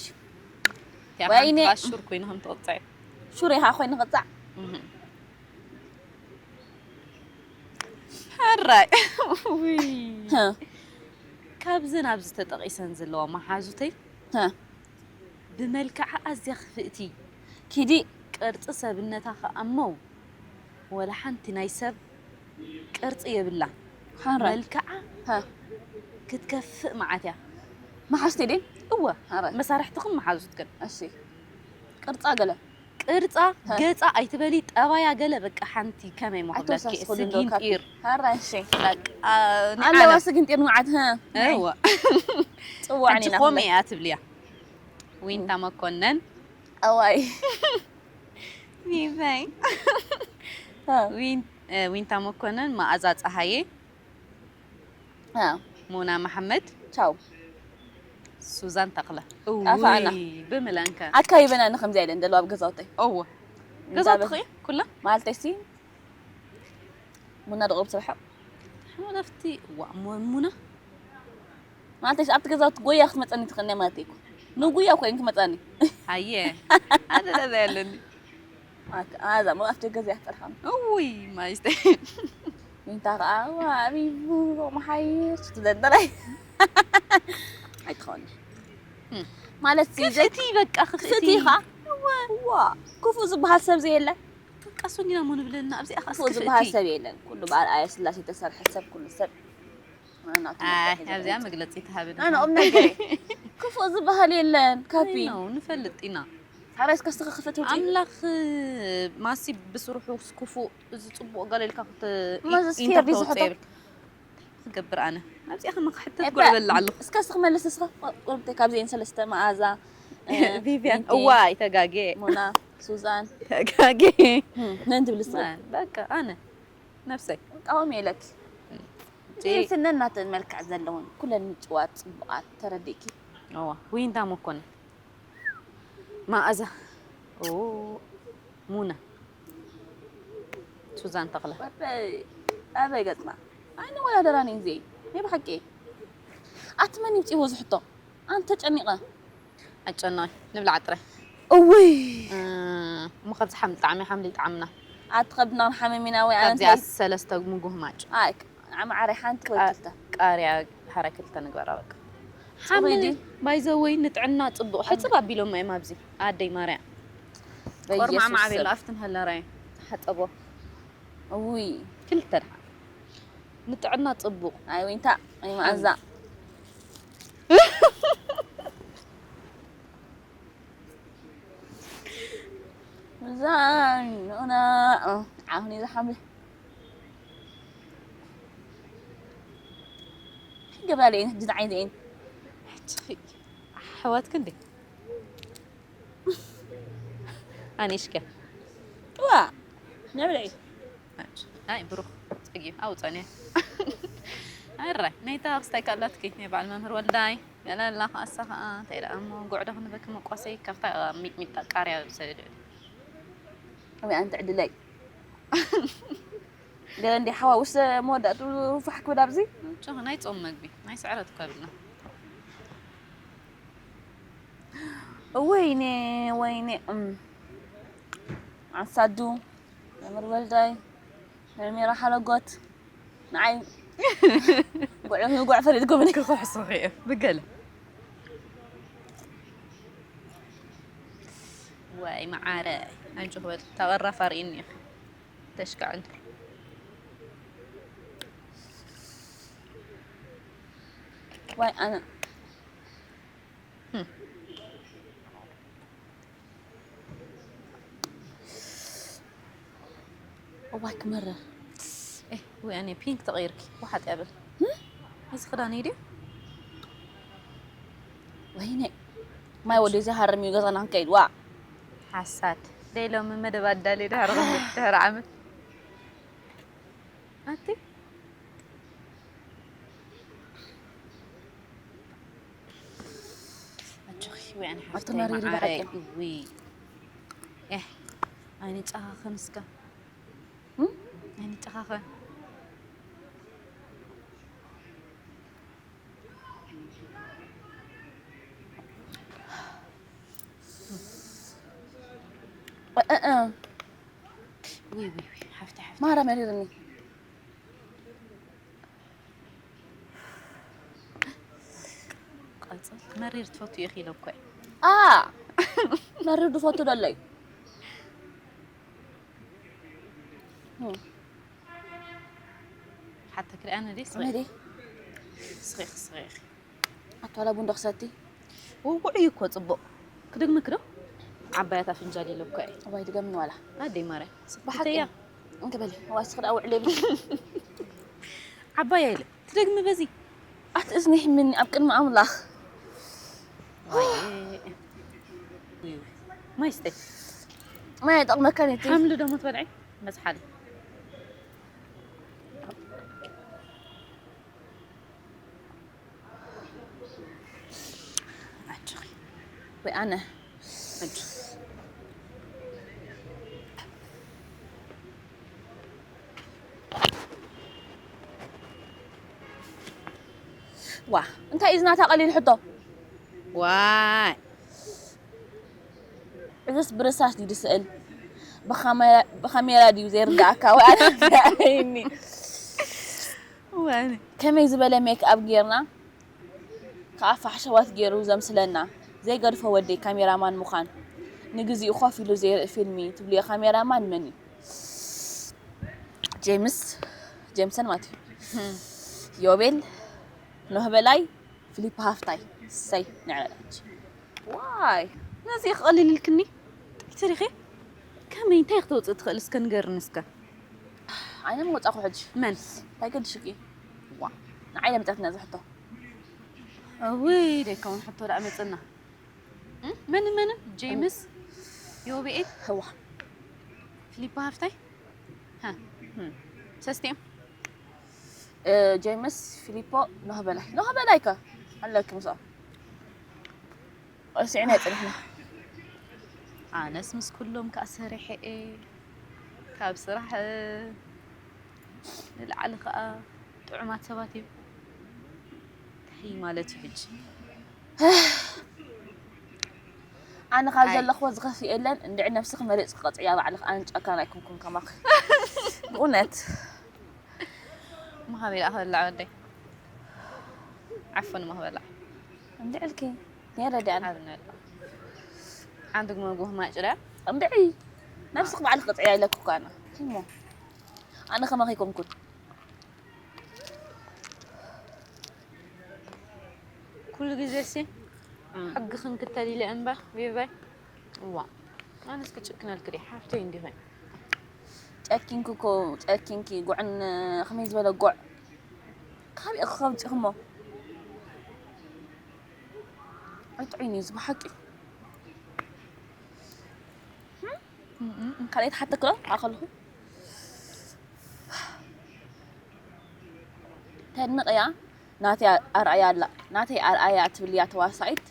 እቲኣ ወይኔ። ሓንቲ ሹር ኮይኑ ከም ተወፅዒ ሹር ኢኻ ኮይኑ ቅጻዕ ሕራይ ውይ። ህ፣ ካብዘን ኣብዚ ተጠቒሰን ዘለዋ መሓዙተይ ህ፣ ብመልክዓ ኣዝያ ክፍእቲ ኪዲ ቅርፂ ሰብነታ ከኣ እሞ ወላ ሓንቲ ናይ ሰብ ቅርፂ የብላን ሓራይ መልክዓ ህ፣ ክትከፍእ መዓት እያ መሓዝቲ ድን እወ ሓራይ መሳርሕትኽን መሓዙትክን እሺ ቅርጻ ገለ ቅርጻ ገጻ ኣይትበሊ ጠባያ ገለ በቃ ሓንቲ ከመይ መኹብለኪ ኣይተወሳስኹሉ እንዶ ካብ ስጊንጢር ሓራይ እሺ በቃ ኣለዋ ንዓለም ስግንጢር ንዓት ህ እወ ጽዋዕኒ ሓንቲ ኢና ኮሜ እያ ትብልያ ዊንታ መኮነን ኣዋይ ቪቨይ ዊን- እ፣ ዊንታ መኮነን መኣዛ ፀሃየ እ፣ ሙና መሓመድ ቻው ሱዛን ተኽለ ጠፋእና። እውይ ብምለንከ ኣካይበና ንከምዚ ኢለን ዘለዋ ኣብ ገዛውተይ እዎ ገዛውትኺ ኩለን ማለተይሲ ሙና ደቕርብ ስርሐ ሓመዳፍቲ እዋ እሞ ሙና ማለተይሲ ኣብቲ ገዛውቲ ጎያ ክትመፀኒ ትኽእልኒ ማለት እኮ ንጉያ ኮይን ክመፀኒ ኣየ ኣደለዛ ያለኒ ኣዛ ሞ ኣብቲ ገዛ እያ ትጠርሓም እውይ ማይስተ ሚንታ ከዓ ዋ ኣቢቡ መሓይሽ ትብለኒ ጥራይ ኣይትኸውን ማለት ክፍእቲ በቃ ክፍእቲ ክፍእቲ ኢኻ ዋ ክፉእ ዝበሃል ሰብ ዘየለ በቃ ሶኒና ሞ ንብለና ኣብዚኣ ከኣ ክፉእ ዝበሃል ክፍእቲ ሰብ የለን ኩሉ በኣርኣያ ስላሴ ተሰርሐ ሰብ ኩሉ ሰብ ናቱ ኣይ መድረኽ እዩ ኣብዚኣ ዝመጽእ። መግለጺ ተሃብን ኣነ ቁም ነገር ክፉእ ዝበሃል የለን ካፒ ነው ንፈልጥ ኢና ሓራይ እስከ ስተኸ ክፍት ውጪ ኣምላኽ ማሲ ብስርሑ ክፉእ እዚ ጽቡቕ ገለ ኢልካ ክተ እሞ እዚ ስፌር ድዩ ዝሕቶ? ክገብር ኣነ ኣብዚኣ ከማ ክሕተት ኤባ፣ ጉዕበላ ኣለኹ እስከ እስቲ ክመልስ እስኻ ቁርብተይ ካብዚአን ሰለስተ መኣዛ ቪቪያን እዋ ይተጋጌ ሞና ሱዛን ተጋጌ ነን ትብል እስኻ በቃ ኣነ ነብሰይ ቃወም የለኪ ፂ- ስነን ናተን መልክዕ ዘለውን ኩለን ምጭዋት ፅቡቃት ተረዲእኪ እዋ ዊንታ መኮነ መኣዛ ኦ፣ ሙና ሱዛን ተኽለ ኣበይ ገፅና ኣይንወዳደራን እዩ ዘይ ናይ ብሓቂ ኣቲ መን ይምፅዎ ዝሕቶ ኣንተ ጨኒቐ ኣጨናዊ ንብላዕ ጥራይ እውይ እሞ ካብዚ ሓም ብጣዕሚ ሓምሊ ይጥዓምና ኣቲ ከብድና ሓመሚና ወይ ኣነ ካብዚኣ ሰለስተ ምጉህማጭ ኣይ ዓመዓረ ሓንቲ ወይ ክልተ ቃርያ ሓረ ክልተ ንግበራ በቃ ሓምሊ ድዩ? ባይዘወይ ንጥዕና ፅቡቅ ሕፅብ ኣቢሎም እዮም ኣብዚ ኣደይ ማርያ ቆርማዕ በኢየሱስ ማዕቤሎ ስም። ኣፍትን ሀለራይ ተሓጠቦ እውይ ክልተ ደሓ ንጥዕና ጽቡቕ። ኣይ ዊንታ፣ ኣይ መኣዛ። እዛ ኖና፣ እ፣ ዓሁን እዩ ዝሓምል። ገባለ እየን፣ ሕጂ ንዓይ ዘየን። ሕጂ ኣሕዋትኪ እንዴ? ኣኒሽከ? ዋ፣ ነብለይ። ኣይ፣ ብሩኽ፣ ጸጊ፣ ኣውጸንያ። ኣራይ፣ ናይታ ክስታይ ካላትኪ፣ ናይ በዓል መምህር ወልዳይ። ገለ ኣላ ከኣሳ ከኣ፣ እንታይ ደኣ እሞ፣ ጉዕዶ ክንበኪ መቋሰይ፣ ካብታ ሚጥሚጣ ቃርያ ዝሰደደ። ወይ ኣንቲ ዕድለይ። ገለ እንዲ ሓዋውስ መወዳእቱ ፋሕ ክብል ኣብዚ። ጭኹ ናይ ጾም መግቢ፣ ናይ ስዕረት እኮ የብልና። ወይኔ፣ ወይኔ፣ እም። ዓሳዱ፣ መምህር ወልዳይ፣ መምህር ሓለጎት፣ ንዓይ ጉዕ፣ ጉዕ ፈሪድኩምኒ። ክኽሕሱ ኽእየ፣ ብገለ። ዋይ መዓረ፣ ኣንጭ ክበል፣ ተቐራፍ ኣርእኒ ኢኺ። ተሽካዕን። ዋይ ኣነ። ህም። እዋይ ክመርር። ኤህ፣ ወይ ኣነ ፒንክ ተቐይርኪ፣ ዋሓጥ ያብል። ህም? እዚ ክዳን እዩ ድዩ? ወይኔ። ማይ ወዲ ዝሃርም እዩ ገዛና ክንከይድ፣ ዋ። ሓሳድ። ደይ ሎሚ መደብ ኣዳልዩ ድሕሪ ክንደይ፣ ድሕሪ ዓመት። ኣቲ። ኣጆኺ፣ ወይ ኣነ ኣቲ ሓፍተይ መሪር እዩ መዓረይ፣ ብሓቂ። እውይ። ኤህ፣ ኣይንጨኻኸን እስከ። እም? ኣይንጨኻኸን። እ፣ እ፣ እ። ውይ፣ ውይ፣ ውይ፣ ሓፍተይ፣ ሓፍተይ። ማራ መሪርኒ። ቀጽል፣ መሪር ትፈቱ ኢኺ ኢለ እኮ እየ። ኣ፣ መሪር ዝፈቱ ደሎ እዩ። እም። ሓተኪ ደኣ ነዲ ስኺ። ነዲ? ስኺ፣ ስኺ። ኣቶ ዋላ ቡን ዶ ክሰቲ? ውጉዕ እዩ እኮ ጽቡቕ። ክደግመኪ ዶ? ዓባያታ ፍንጃል ኢለ እኮ እየ። እዋይ ድገምኒ ዋላ። ኣደይ ማርያም። ብሓቂ። ስክፍተያ። እንተ በሊ፣ እዋይ ስኽዳ ውዕል የብልሽ። ዓባያ ኢለ። ትደግሚ በዚ። ኣቲ እዝኒ ይሕምኒ ኣብ ቅድሚ ኣምላኽ። ዋይ። ማይ ስተይ። ማይ ኣይጠቕመካን እቲ። ሓምሊ ደሞ ትበልዒ? በዝሓሊ። ኣጆኺ። ወይ ኣነ። ኣጆኺ። ዋ፣ እንታይ እዩ ዝናታ ቀሊል ሕቶ? ዋይ። እዝስ ብርሳስ ድዩ ዝስእል? ብኻሜራ፣ ብኻሜራ ድዩ ዘይርዳእካ? ወይ ኣነ ኣይኒ። ዋይ። ከመይ ዝበለ ሜክ ኣፕ ጌርና? ከኣ ፋሕሸዋት ገይሩ ዘምስለና ዘይገድፎ ወደይ ካሜራማን ምዃን፣ ንግዚኡ ኮፍ ኢሉ ዘይርኢ ፊልሚ ትብልዮ ካሜራማን መን እዩ? ጄምስ፣ ጄምሰን ማለት እዩ። ህም። ዮቤል፣ ኖህ በላይ፣ ፊሊፕ ሃፍታይ። እሰይ፣ ንዕበላች። ዋይ፣ ነዚ ክቐልል ኢልክኒ? ጥዕይቲ ዲኺ? ከመይ፣ እንታይ ክተውፅእ ትኽእል እስከ ንገርኒ እስከ? ኣነ ምወጻኹ ሕጂ። መን? እንታይ ገድሽኪ? ዋ፣ ንዓይ ለምጻትና እዚ ሕቶ። እውይ፣ ደይከውን ሕቶ ደኣ መጽና። እም? መን፣ መን? ጄምስ? ዮቤኤል? ህዋ። ፊሊፖ ሃፍታይ? ሃ። እም። ሰስቲኦም? እ፣ ጄምስ፣ ፊሊፖ፣ ኖህ በላይ። ኖህ በላይ ከ? ኣለኪ ምስኦም። ረሲዕና ኣይጸንሕና። ኣነስ ምስ ኩሎም ከኣ ሰሪሐ እየ። ካብ ስራሕ ንላዕሊ ከኣ ጥዑማት ሰባት እዮም። እንታይ ማለት እዩ ሕጂ? ኣነ ካብ ኣይ። ዘለኽዎ ዝኸፍእ የለን። እንድዒ ነብስኺ መሪጽኪ ቅጽዕያ ባዕልኺ። ኣነ ጨካን ኣይኮንኩን ከማኺ። ብእውነት። እሞ ካበይ ደኣ ክበልዕ ወደይ? ዓፉን እሞ ክበልዕ። እንድዒ ኢልኪ። ነይረ ድኣ። ኣብ ነላ። ሓንቲ ግመ ጉህ ማጭ ድያ? እንድዒ። ነብስኺ ባዕልኺ ቅጽዕያ ኢለኪ እኮ ኣነ። እሞ። ኣነ ከማኺ ኣይኮንኩን። ኩሉ ግዜ ሲ ሕጊ ክንክተል ኢለ እምበር ቢባይ። እዋ ኣነስ ክጭክነልክ ድየ ሓፍተይ እንዲኸ? ጨኪንኪ እኮ ጨኪንኪ። ጉዕን ከመይ ዝበለ ጉዕ ካበይ ኢኺ ከምፂእኽሞ? ኣይጥዑይን እዩ እዚ ብሓቂ። ካልኣይቲ ሓተክሎ ኣኸልኹ ተድንቕያ። ናተይ ኣርኣያ ኣላ። ናተይ ኣርኣያ ትብልያ ተዋሳኢት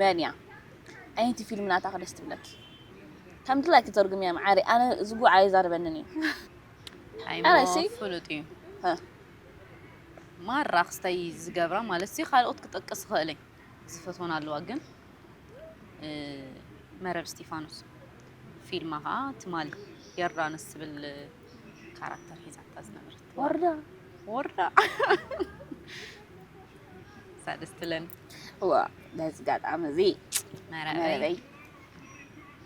መን እያ? ኣየንቲ ፊልም ናታ ደስ ትብለኪ? ከም ድላይኪ ተርጉምያ መዓረይ። ኣነ እዚ ጉዕ ኣይዛረበንን እዩ። ኣረ፣ ሲ? ፍሉጥ እዩ። ሀ። ማራ ክስተይ ዝገብራ ማለት ሲ ካልኦት ክጠቅስ ይኽእል እየ። ዝፈትወን ኣለዋ ግን፣ እ፣ መረብ እስጢፋኖስ ፊልማ ኸዓ ትማሊ የርዳኖስ ትብል ካራክተር ሒዛታ ዝነበረት። ወርዳ። ወርዳ። እሳ ደስ ትብለኒ። እዋ፣ በዚ ኣጋጣሚ እዚ መረበይ። መረበይ።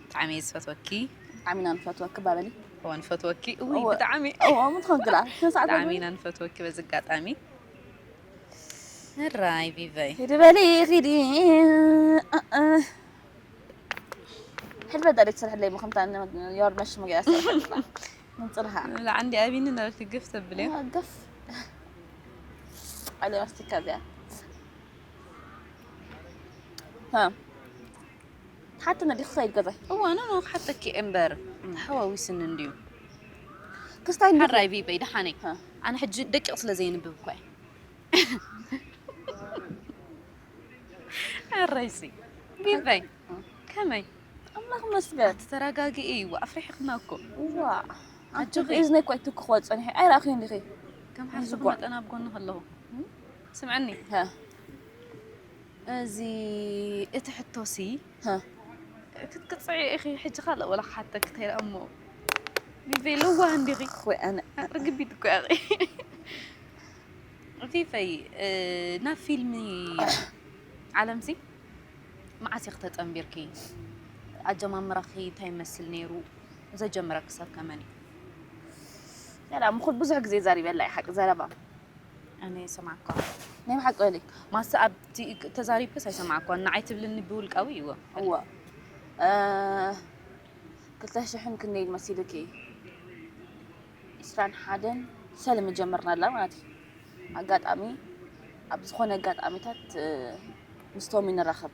ብጣዕሚ እየ ዝፈትወኪ። ብጣዕሚ ኢና ንፈትወኪ ባበሊ። እወ ንፈትወኪ። እውይ እወ። ብጣዕሚ። እወ፣ ምትኸንክላ። ስንት ሰዓት ብጣዕሚ ነበር? ኢና ንፈትወኪ በዚ ኣጋጣሚ። እራይ ቪቨይ። ሂዲ በሊ፣ ሂዲ። እ፣ እ። ሕልበት ዳይሬክት ስርሕለይ፣ ምኽንታ ን-፣ ዮር መሽ መገያ ስርሕላ። ምንጽርሃ። ላዓንዲ ኣቢኒ ነበርኪ ግፍ ተብልዮ። እዋ፣ ግፍ። ዓሊ ማስቲካ እዚኣ። ሃ። ሓቲ ነዲኹ ከይድ ገዛይ። እዋ፣ ኖ፣ ኖ፣ ክሓተኪ እምበር። እም። ተሓዋዊስኒ እንድዩ። ክስታይ እንዲኹ። ሓራይ ቪበይ፣ ደሓነይ። ሃ። ኣነ ሕጂ ደቂቕ ስለ ዘየንብብ እኮ እየ። ኣራይሲ። ቪበይ። እም። ከመይ? ኣምላኽ ይመስገን። ኣቲ ተረጋግኢ፣ እዋ፣ ኣፍሪሕኽና እኮ። እዋ። ኣቲ ኣጆኺ። እዝነይ እኮ ኣይትኩ ክወጽእ ጸኒሐ። ኣይረኣኽዮን ዲኺ? ከም ሓፍትኺ ይዝጓዕ። መጠን ኣብ ጎንኺ ኣለኹ። እም? ስምዕኒ። ሃ። እዚ እቲ ሕቶሲ ሃ። ክትቅጽዒ ኢኺ፣ ሕጂ ካልእ ወላ ክሓተኪ ተይረ እሞ። ቪቬ ለዋህ እንዲኺ። ወይ ኣነ። ርግቢት እኮ ኢኺ። ቪቨይ፣ እ፣ ናብ ፊልሚ ዓለምሲ መዓስ ኢኺ ተጸንቢርኪ? ኣጀማምራኺ እንታይ ይመስል ነይሩ? ዘጀመረኪ ሰብ ከ መን እዩ? ያላ፣ ምኹ-፣ ብዙሕ ግዜ ዘሪበላ እየ፣ ሓቂ ዘረባ። ኣነ ይሰማዕኳ። ናይ ብሓቂ በሊ። ማሰ ኣብቲ ተዛሪብክስ ኣይሰማዕኳን። ንዓይ ትብልኒ ብውልቃዊ እዎ። እዎ። እ፣ ክልተ ሽሕን ክንደይ መሲልኪ? ዕስራን ሓደን ሰልሚ ጀመርናላ ማለት እዩ። ኣጋጣሚ፣ ኣብ ዝኾነ ኣጋጣሚታት፣ እ፣ ምስ ቶሚ ንራኸብ።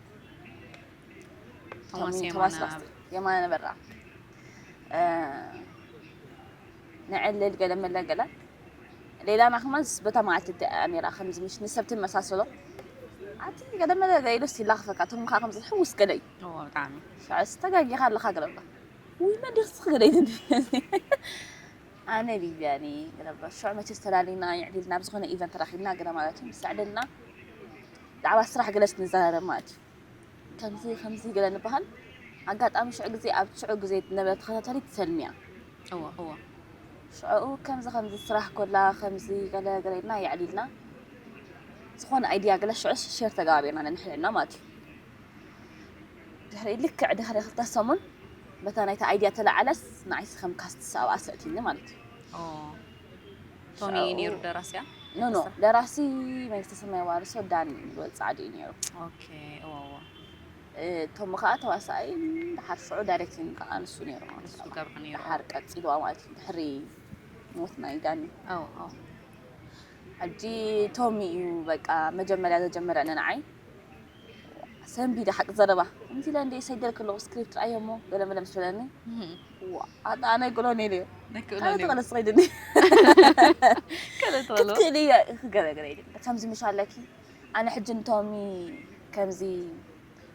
ቶማስ ቶሚ፣ የማነ ቶማስ ራስቲ፣ የማነ በራ። እ፣ ንዕልል ገለ መለ ገለ። ሌላና ከማን በታ መዓልቲ እቲኣ ነይራ፣ ከምዚ ምሽ ንሰብ ትመሳሰሎ። ኣቲ ገለ መለ ገለ ኢሉስ ይላኽፈካ፣ ቶም ከኣ ከምዚ ሕውስ ገለ እዩ። እዎ፣ ብጣዕሚ። ሽዑስ ተጋጊኻ ኣለኻ ገለ ኣሎ። ውይ፣ መን ዲኽስ ገለ ኢሉ። ኣነ ቢብያኒ ገለ ኣሎ። ሽዑ መቸስ ተላሊና፣ የዕሊልና፣ ኣብ ዝኾነ ኢቨንት ተራኺብና ገለ ማለት እዩ። ምስ ኣዕለልና፣ ብዛዕባ ስራሕ ገለስ ንዘራረብ ማለት እዩ። ከምዚ፣ ከምዚ ገለ ንበሃል። ኣጋጣሚ ሽዑ ግዜ፣ ኣብ ሽዑ ግዜ ዝነበረ ተኸታታሊት ሰልሚ እያ። እወ፣ እወ። ሽዑ ከምዚ፣ ከምዚ ስራሕ ኮላ፣ ከምዚ ገለ፣ ገለ ኢልና የዕሊልና። ዝኾነ ኣይድያ ገለ ሽዑስ ሼር ተጋባቢርና ነንሕድሕድና ማለት እዩ። ድሕሪ፣ ልክዕ ድሕሪ ክልተ ሰሙን፣ በታ ናይታ ኣይድያ ተለዓለስ፣ ንዓይስ ከም ካስት ሰብኣ ኣስእትኒ ማለት እዩ። ኦ። ቶሚ እዩ ሽዑ ነይሩ ደራሲያ? ኖ፣ ኖ፣ ደራሲ መንግስተ ሰማይ ዋርሶ ዳን ወልጻዕዲ እዩ ነይሩ። ኦኬ፣ እወ፣ እወ። እ፣ ቶሚ ከኣ ተዋሳኣይ፣ ደሓር ሽዑ ዳይሬክቲንግ ከኣ ንሱ ነይሩ ማለት ንሱ እዩ። ገብረ ነይሩ። ደሓር ቀጺልዋ ማለት እዩ፣ ድሕሪ ሞት ናይ ዳኒ። ኣዎ፣ ኣዎ። ሕጂ ቶሚ እዩ በቃ መጀመርያ ዘጀመረኒ ንዓይ። ሰንቢደ ሓቂ ዘረባ። ከምዚ ኢለ እንደ ይሰይደልክ ኣለኹ ስክሪፕት ረኣዮ እሞ ገለ መለ ምስ በለኒ። እህ። ዋ፣ ኣታ ኣነ ኣይክእሎን ኢለ። ኣይክእሎን ካልእ እዩ። ተቐለስ ትኸይድኒ። ካልእ ተቐሎ። ክትክእሊ እያ፣ ክገረገረ ኢለ። ከምዚ ምሽ ኣለኪ። ኣነ ሕጂ ንቶሚ ከምዚ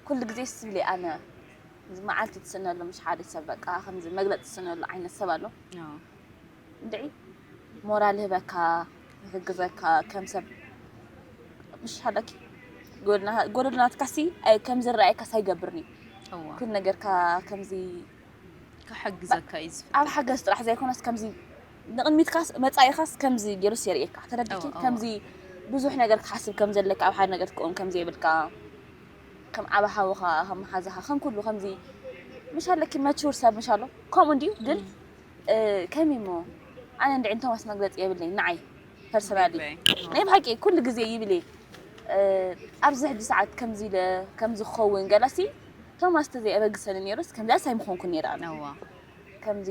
ኩሉ ግዜ ስብሊ ኣነ እዚ መዓልቲ ትስእነሉ ምሽ ሓደ ሰብ በቃ ከምዚ መግለጺ ትስእነሉ ዓይነት ሰብ ኣሎ። ኣዎ። እንድዒ ሞራል ይህበካ፣ ይሕግዘካ፣ ከም ሰብ ምሽ ሓለኪ ጎደልና-፣ ጎደሎ ናትካሲ ኣይ-፣ ከም ዝረኣየካስ ኣይገብርን እዩ። እዋ። ኩሉ ነገርካ ከምዚ ክሕግዘካ እዩ ዝፍትን። ኣብ ሓገዝ ጥራሕ ዘይኮነስ ከምዚ ንቕድሚትካስ መጻኢኻስ ከምዚ ገይሩስ የርእየካ። ተረዲእኪ? እዋ፣ እዋ። ከምዚ ብዙሕ ነገር ክትሓስብ ከም ዘለካ፣ ኣብ ሓደ ነገር ክትቀውም ከም ዘይብልካ፣ ከም ዓቢ ሓውኻ፣ ከም መሓዛኻ፣ ከም ኩሉ ከምዚ ምሽ ኣለኪ መቹር ሰብ ምሽ ኣሎ። ከምኡ እንድዩ ግን እም። እ፣ ከመይ እሞ? ኣነ እንድዒ ንቶማስ መግለጺ የብለይን፣ ንዓይ ፐርሰናሊ። ይግባይ። ናይ ብሓቂ ኩሉ ግዜ ይብል እየ። ኣብዚ ሕጂ ሰዓት ከምዚ ኢለ ከምዚ ክኸውን ገለሲ ቶማስ ተዘይኣበግሰኒ ነይሩስ ከምዚኣስ ኣይምኾንኩን ነይረ ኣነ። ከምዚ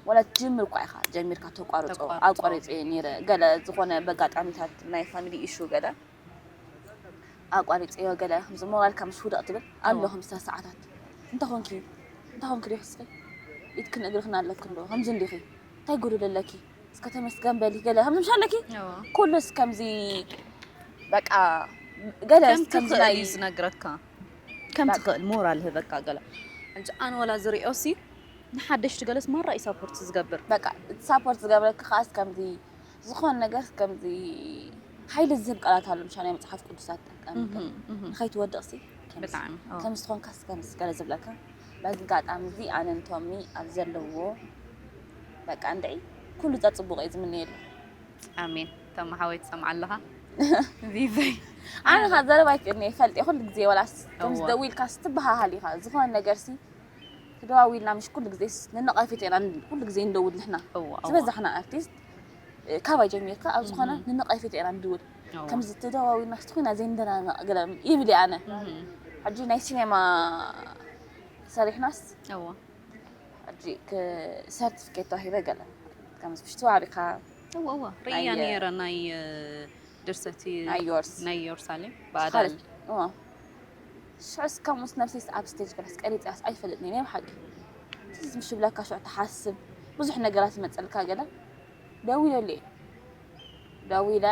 ወላ ትጅምር እኳ ኢኻ ጀሚርካ ተቋርጾ። ኣቋሪጸ ነይረ። ገለ ዝኾነ በጋጣሚታት ናይ ፋሚሊ ኢሹ ገለ ኣቋሪጸዮ። ገለ ከምዚ ሞራልካ ምስ ውደቕ ትብል ኣሎ። ከምዚ ሰዓታት እንተ ኾንኪ እንተ ኾንኪ ዶ ሕስኺ ኢድክን እግርክን ኣለክን ዶ ከምዚ እንዲኺ እንታይ ጎደለለኪ እስከ ተመስገን በሊ ገለ ከምዚ ምሽ ኣለኪ። ኩሉስ ከምዚ በቃ ገለ ከም ከምዚ ትኽእል ናይ እዩ ዝነግረካ። ከም በቃ። ትኽእል ሞራል ህበካ ገለ። እንጂ ኣነ ወላ ዝሪኦ ሲ ንሓደሽቲ ገለስ ማራ እዩ ሳፖርት ዝገብር። በቃ እቲ ሳፖርት ዝገብረኪ ከዓስ ከምዚ ዝኾነ ነገር ከምዚ ሓይሊ ዝህብ ቃላት ኣሎ ምሻ ናይ መጽሓፍ ቅዱሳት ጠቀምካ እህ፣ እህ። ንኸይትወድቕ ሲ ከምዚ ብጣዕሚ፣ ኦ። ከምዚ ትኾንካስ ከምዚ ገለ ዝብለካ በዚ ኣጋጣሚ እዚ ኣነ ንቶሚ ኣብ ዘለዎ በቃ እንድዒ ኩሉ ጸጽቡቕ እየ ዝምነየሉ። ኣሜን። ተማ ሓወይ ትሰምዓ ኣለኻ? ቪቨይ። ኣነ ኻ ዘረባ ኣይክእልኒ ይፈልጥ እየ ኩሉ ግዜ ወላስ ከምዚ እዋ። ደዊልካ ስትበሃሃል ኢኻ ዝኾነ ነገር ሲ ተደዋዊልና ምሽ ኩሉ ግዜ ንነቐፊት ኢና ኩሉ ግዜ እንደውል ንሕና እዋ፣ እዋ። ዝበዛሕና ኣርቲስት ካባይ ጀሚርካ ኣብ ዝኾነ ንነቐፊት ኢና ንድውል እዋ። ከምዚ ተደዋዊልና ስትኾይና ዘይንደናነቕ ገለ ይብል እየ ኣነ እህ። ሕጂ ናይ ሲኔማ ሰሪሕናስ እዋ። ሕጂ ሰርቲፊኬት ተዋሂበ ገለ ከምዚ ብሽቲ ዋዕሪካ እዋ እዋ ርእያ ናይ ነይረ ናይ እ፣ ድርሰቲ ናይ ዮርስ ናይ ኢየሩሳሌም ብኣዳል ካልእ እዋ ሽዑስ ከምኡስ ነብሰይስ ኣብ ስቴጅ ገለስ ቀሪፀያስ ኣይፈልጥን እየ ናይ ብሓቂ ትዝ ምሽ ብለካ ሽዑ ትሓስብ ብዙሕ ነገራት ይመፀልካ ገለ ደዊለሉ እየ ደዊለ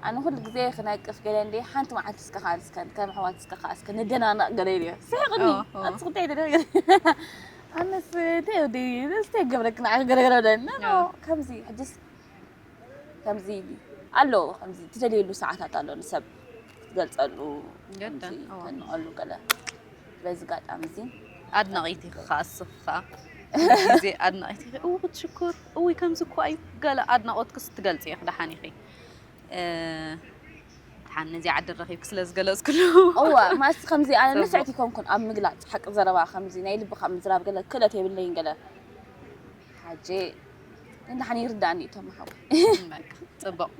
ኣነ ኩሉ ግዜ ክነቅፍ ገለ እንደ ሓንቲ መዓልቲ እስከ ከዓ እስከ ከም ኣሕዋት እስከ ከዓ እስከ ንደናነቕ ገለ ኢለ ስሕቕኒ ኦ፣ ኦ። ኣንስክታይ ተደረገ ኣነስ እንታይ ወዲ እንታይ ገብረክ ንዓ ገለ ገለ ወደ ኖ ኦ። ከምዚ ሕጅስ ከምዚ ኣሎ ከምዚ ትደልየሉ ሰዓታት ኣሎ ንሰብ ክትገልፀሉ ገደን፣ ከምዚ ኦ። ተንቐሉ ገለ በዚ ጋጣሚ እዚ ኣድናቒት ኢኺ ኸዓ እስኺ ኸዓ ግዜ ኣድናቒት ኢኺ እው ክትሽኩር እውይ ከምዚ እኳ እዩ ገለ ኣድናቖትክስ ትገልፂ ኢኺ ደሓን ኢኺ እ፣ ደሓን ነዚ ዓዲ ረኺብኪ ስለ ዝገለፅኩሉ እዋ ማስ ከምዚ ኣነ ጽቡቕ። ንፍዕቲ ኮንኩን ኣብ ምግላፅ ሓቂ ዘረባ ከምዚ ናይ ልብኻ ምዝራብ ገለ ክእለት የብለይን ገለ ሓጂ ንድሓን ይርዳእኒ እቶም ሓወይ በቃ፣ ጽቡቕ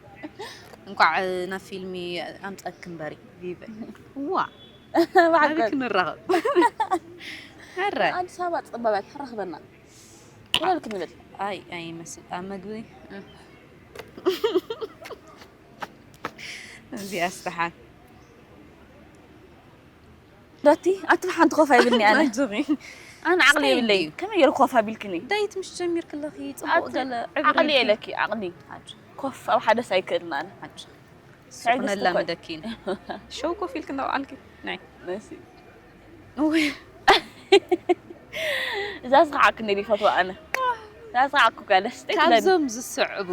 እንኳዕ ናብ ፊልሚ ኣምፀክ እምበሪ ቪቨ ዋ ኣበይ ክንራኸብ ኧረ ኣዲስ ኣበባ ፅበበት ረኽበና ውረድ ክንብል ኣይ ኣይመስል ኣብ መግቢ እዚኣ ስተሓን ዳቲ ኣቲ ሓንቲ ኮፍ ኣይብልኒ ኣነ ኣነ ዓቕሊ የብለይ ከመይ ገይሩ ኮፍ ኣቢልክኒ ዳይት ምሽ ጀሚርክለኺ ጽቡቕ ገለ ዓቕሊ የለኪ ዓቕሊ ኮፍ ኣብ ሓደ ሳይክል ናነ ትዕግስቲ ኮፍ ሸው ኮፍ ኢልክ እንዳውዓልኪ ናይ እዛ ስሓቅኒ ዲፈትዋ ኣነ እዛ ስሓቅኩ ከለስ ካብዞም ዝስዕቡ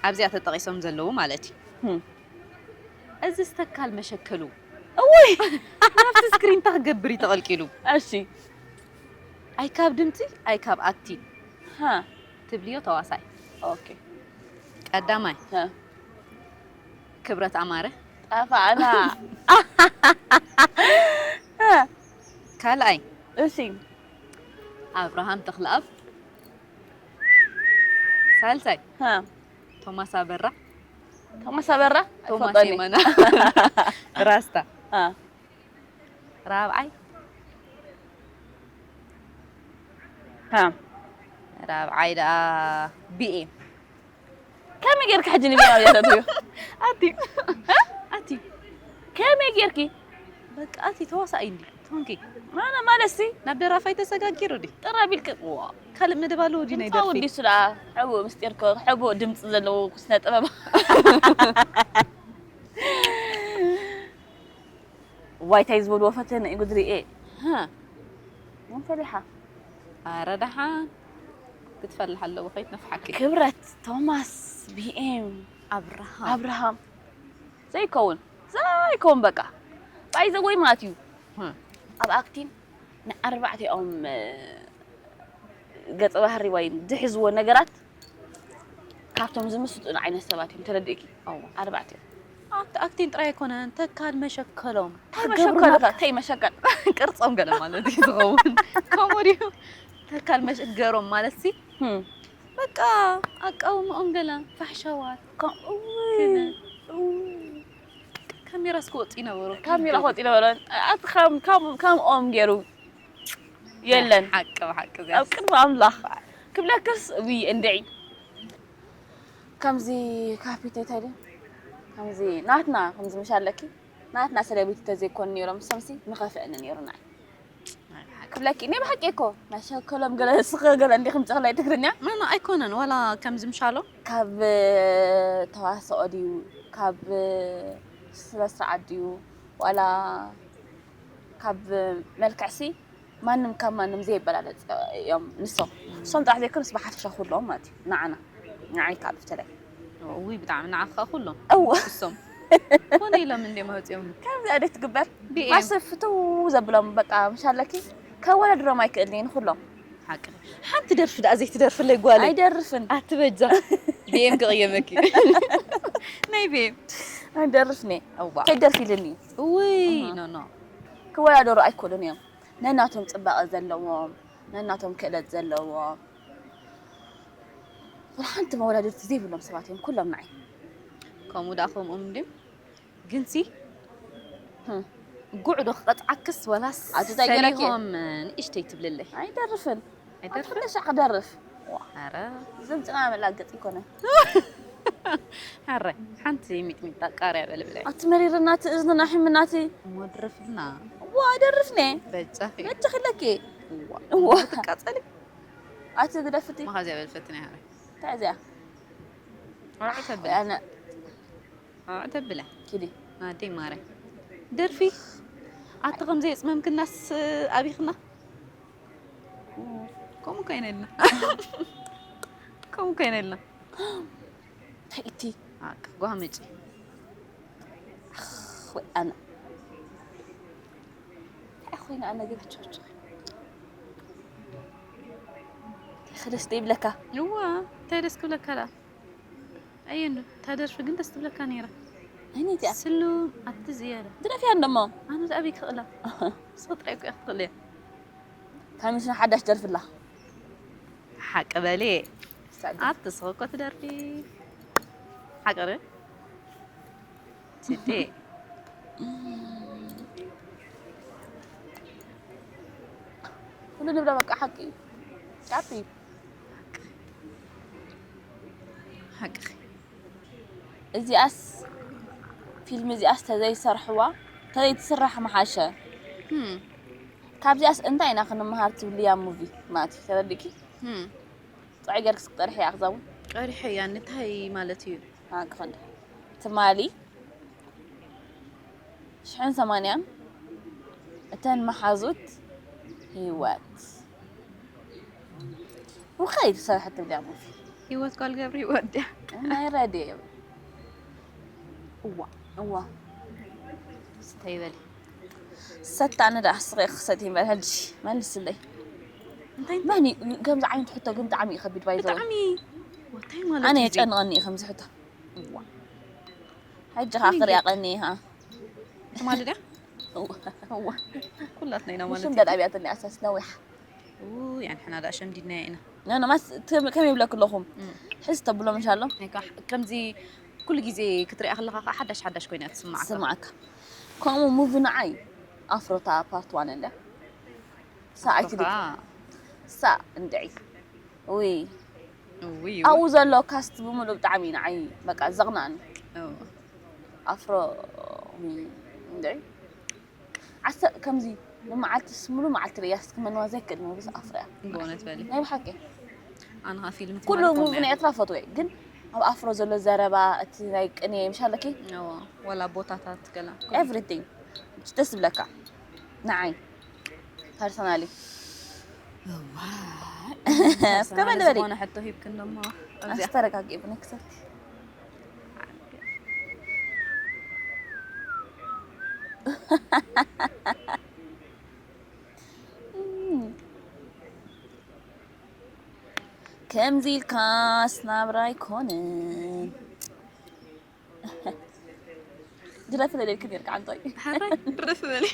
ኣብዚኣ ተጠቂሶም ዘለዉ ማለት እዩ እዚ ዝተካል መሸከሉ እውይ ናብቲ ስክሪን እንታይ ክገብር እዩ ተቐልቂሉ እሺ ኣይ ካብ ድምፂ ኣይ ካብ ኣክቲንግ ሃ ትብልዮ ተዋሳይ ኦኬ ቀዳማይ ሃ ክብረት ኣማረ ጠፋእና ካልኣይ እሺ ኣብርሃም ተኽለኣብ ሳልሳይ ሃ ቶማስ ኣበራ ቶማስ ኣበራ ቶማስ ኣይፈልጦን እየ። የማነ ራስታ ሃ ራብዓይ ሃ ራብዓይ ደኣ ቢኤም ከመይ ጌርካ ሕጂ ንቢኤም እያ ተእትዮ ኣቲ ኣቲ ከመይ ጌርኪ በቃ ኣቲ ተዋሳኣይ እንዲ ትኾንኪ ማና ማለት ሲ ናብ ደራፋይ ተሰጋጊሩ ዲ ጥራ ቢልክ ዋ ካልእ መደብ ኣለዎ ዲ ናይ ድምፃ ደርፊ ወዲሱ ደኣ ሕቡእ ምስጢር ከ ሕቡእ ድምፂ ዘለዎ ስነ ጥበብ ዋይ ታይ ዝበልዎ ፈተነ እዩ ጉድሪ ኤ ሃ ምን ፈሊሓ ኣረ ደሓን ክትፈልሕ ኣለዎ ከይትነፍሓኪ ክብረት ቶማስ ቢኤም ኣብርሃም ኣብርሃም ዘይከውን ዘይከውን በቃ ባይዘወይ ማለት እዩ ኣብ ኣክቲን ንኣርባዕቲኦም ገፀ ባህሪ ወይ ዝሕዝዎ ነገራት ካብቶም ዝምስጡን ዓይነት ሰባት እዮም ተረዲእኪ ኣርባዕቲኦም ኣክቲን ጥራይ ኣይኮነን ተካል መሸከሎም ተይ መሸከል ቅርፆም ገለ ማለት እዩ ዝኸውን ከምኡ ድዩ ተካል መሸገሮም ማለት ሲ በቃ ኣቃውምኦም ገለ ፋሕሻዋት ከምኡ ካሜራስ ክወጡ ይነበሩ። ካሜራ ክወጥ ይነበረ። ኣቲ ከም ከም ከም ኦም ገይሩ የለን። ሓቂ ብሓቂ እዚኣ ኣብ ቅድሚ ኣምላኽ ክብለክስ ዊ እንድዒ ከምዚ ካፒቴ እንታይ ድዩ ከምዚ ናትና ከምዚ ምሽ ኣለኪ ናትና ሰለብሪቲ ተዘይኮኑ ነይሮም ሰምሲ ምኸፍእኒ ነይሩ ንዓይ ክብለኪ እኔ ብሓቂ እኮ ናይ ሸከሎም ገለ ስኸ ገለ እንዲኹም ጨኽላይ ትግርኛ ምና ኣይኮነን ዋላ ከምዚ ምሻሎ ካብ ተዋስኦ ድዩ ካብ ስነ ስርዓት ድዩ ዋላ ካብ መልክዕሲ ማንም ካብ ማንም ዘይበላለፅ እዮም ንሶም እሶም ጥራሕ ዘይኮኑስ ብሓፈሻ ኩሎም ማለት እዩ ንዓና ንዓይ ካብ ብተለይ ውይ ብጣዕሚ ንዓኻ ኩሎም እወ እሶም ኮነ ኢሎም እንዲም መፅኦም ከምዚ ኣደ ትግበር ቢኤም ማሰብ ፍትው ዘብሎም በቃ ምሻለኪ ከወዳድሮም ኣይክእልን እየ ንኩሎም ሓቂ ሓንቲ ደርፊ ደኣ ዘይትደርፍለይ ጓለይ ኣይደርፍን ኣትበጃ ቢኤም ክቕየመኪ ናይ ቢኤም ኣይደርፍን እየ እዋ ከይደርፍ ኢልኒ ውይ ኖ ኖ ክወዳደሩ ኣይክእሉን እዮም ነናቶም ፅባቐ ዘለዎም ነናቶም ክእለት ዘለዎም ወላ ሓንቲ መወዳድርቲ ዘይብሎም ሰባት እዮም ኩሎም ንዓይ ከምኡ ደኣ ከምኦም ድም ግንሲ ህም። ጉዕ ዶ ክቐጥዓክስ ወላስ ኣቲ እንታይ ገይረኪ? ሰሊሆም ንእሽተይ ትብልለይ ኣይደርፍን ኣይደርፍን? ኣትክለሻ ክደርፍ ኣረ ዝምፅና መላገፅ ይኮነ ኣረ ሓንቲ ሚጥሚጣ ቃርያ በልብለይ ኣቲ መሪርና እቲ እዝንና ሕምናቲ ሞድርፍና ዋ ደርፍኔ በጫኺ መቸኽለኪ እዋ እዋ ትቃጸሊ ኣቲ ግደፍቲ መኻዚያ በልፈትና ያረ እንታይ እዚኣ ወርዑ ተብለ ኣነ ወርዑ ተብለ ኪዲ ኣደይ ማረ ደርፊ ኣቲ ከምዚ የጽመምክናስ ኣቢኽና ከምኡ ኮይነ ኢልና ከምኡ ኮይነ ኢልና እንታይ እቲ ጓመጪ ወይ ኣነ እንታይ ኮይነ ኣነ ገባቸዋቸው ከደስ ደይብለካ እዋ እንታይ ደስ ክብለካ ዳ ኣየኑ እታ ደርፊ ግን ደስ ትብለካ ነይራ እኔ እቲኣ ስሉም ኣቲ ዝያዳ ድረፍያ እንደሞ ኣነ ዝኣበይ ክኽእላ ስቕ ጥራይ እኮ ክትኽእል እያ ካብ ምሽና ሓዳሽ ደርፍላ ሓቂ በሊ ኣቲ ስቕ እኮ ትደርፊ ሓቂ ር ስቲ ኩሉ ንብሎ በቃ ሓቂ እዩ ሓቂ ሓቂ እዚኣስ ፊልም እዚኣስ ተዘይሰርሕዋ ተዘይትስራሕ ምሓሸ ህም ካብዚኣስ እንታይ ኢና ክንምሃር ትብልያ ሙቪ ማለት እዩ ተረዲእኪ ህም ጥዑይ ገርክስ ክጠርሕ እያ ክዛውን ቀሪሐ እያ እንታይ ማለት እዩ ክኸንደ ትማሊ ሽሕን ሰማንያን እተን መሓዙት ህይወት ውኸይ ዝሰርሐት ትብልያ ሙቪ ህይወት ጓል ገብሪ ይወድያ ናይ ረድዮ እዋ እዋ ስተይ በሊ ሰታኒ ደኣ ስኸ ክሰት ይበል ሕጂ መልስለይ እንታይ መን እዩ? ከምዚ ዓይነት ሕቶ ግን ብጣዕሚ እዩ ከቢድ ባይዘው ብጣዕሚ ወታይ ማለት ኣነ እዩ የጨንቐኒ እዩ ከምዚ ሕቶ እዋ ሕጂ ኸዓ ክሪኣ ቀኒ ሃ ትማሊ ድያ እዋ ኩላትና ኢና ማለት ሽም ደዳብያትኒ ኣሳስ ነዊሕ እዩ ንሕና ደኣ ሸምዲድናያ ኢና ነነማስ ከመይ ይብለክ ኣለኹም እም። ሕዚ ተብሎም እንሻሎ ናይ ከዓ ከምዚ ኩሉ ግዜ ክትሪኣ ከለካ ከዓ ሓዳሽ ሓዳሽ ኮይና እያ ትስማዓካ ስማዕካ ከምኡ ሙቪ ንዓይ ኣፍሮታ ፓርት ዋን እንደ ሳእ ኣይትዲ ኣፍሮታ ሳእ እንድዒ ውይ ውይ ኣብኡ ዘሎ ካስት ብምሉእ ብጣዕሚ ንዓይ በቃ ዘቕናኒ እው። ኣፍሮ ውይ እንድዒ ዓሰ ከምዚ ንመዓልትስ ሙሉ መዓልቲ ርእያስ ክመንዋ ዘይክእል ሙቪስ ኣፍሮ እያ ብእውነት በሊ ናይ ብሓቂ ኣነ ከዓ ፊልም ኩሉ ትማሊ ሙቪ ከምኡ ናይ እያ። ኤርትራ ፈትወ ግን ኣብ ኣፍሮ ዘሎ ዘረባ እቲ ናይ ቅኔ ምሻለኪ እዎ፣ ወላ ቦታታት ገላ ኤቭሪቲንግ ደስ ዝብለካ ንዓይ ፐርሶናሊ እስከ በል በሊ። ዝኾነ ሕቶ ሂብክን ደሞ ኣብዚኣ። ኣስተረጋጊ ብነክሰት ከምዚ ኢልካስ ናብራ ኣይኮንን ድረፊ ለሌልክ ኔርካ ዓንቶይ ሓራይ ድረፍ በሊ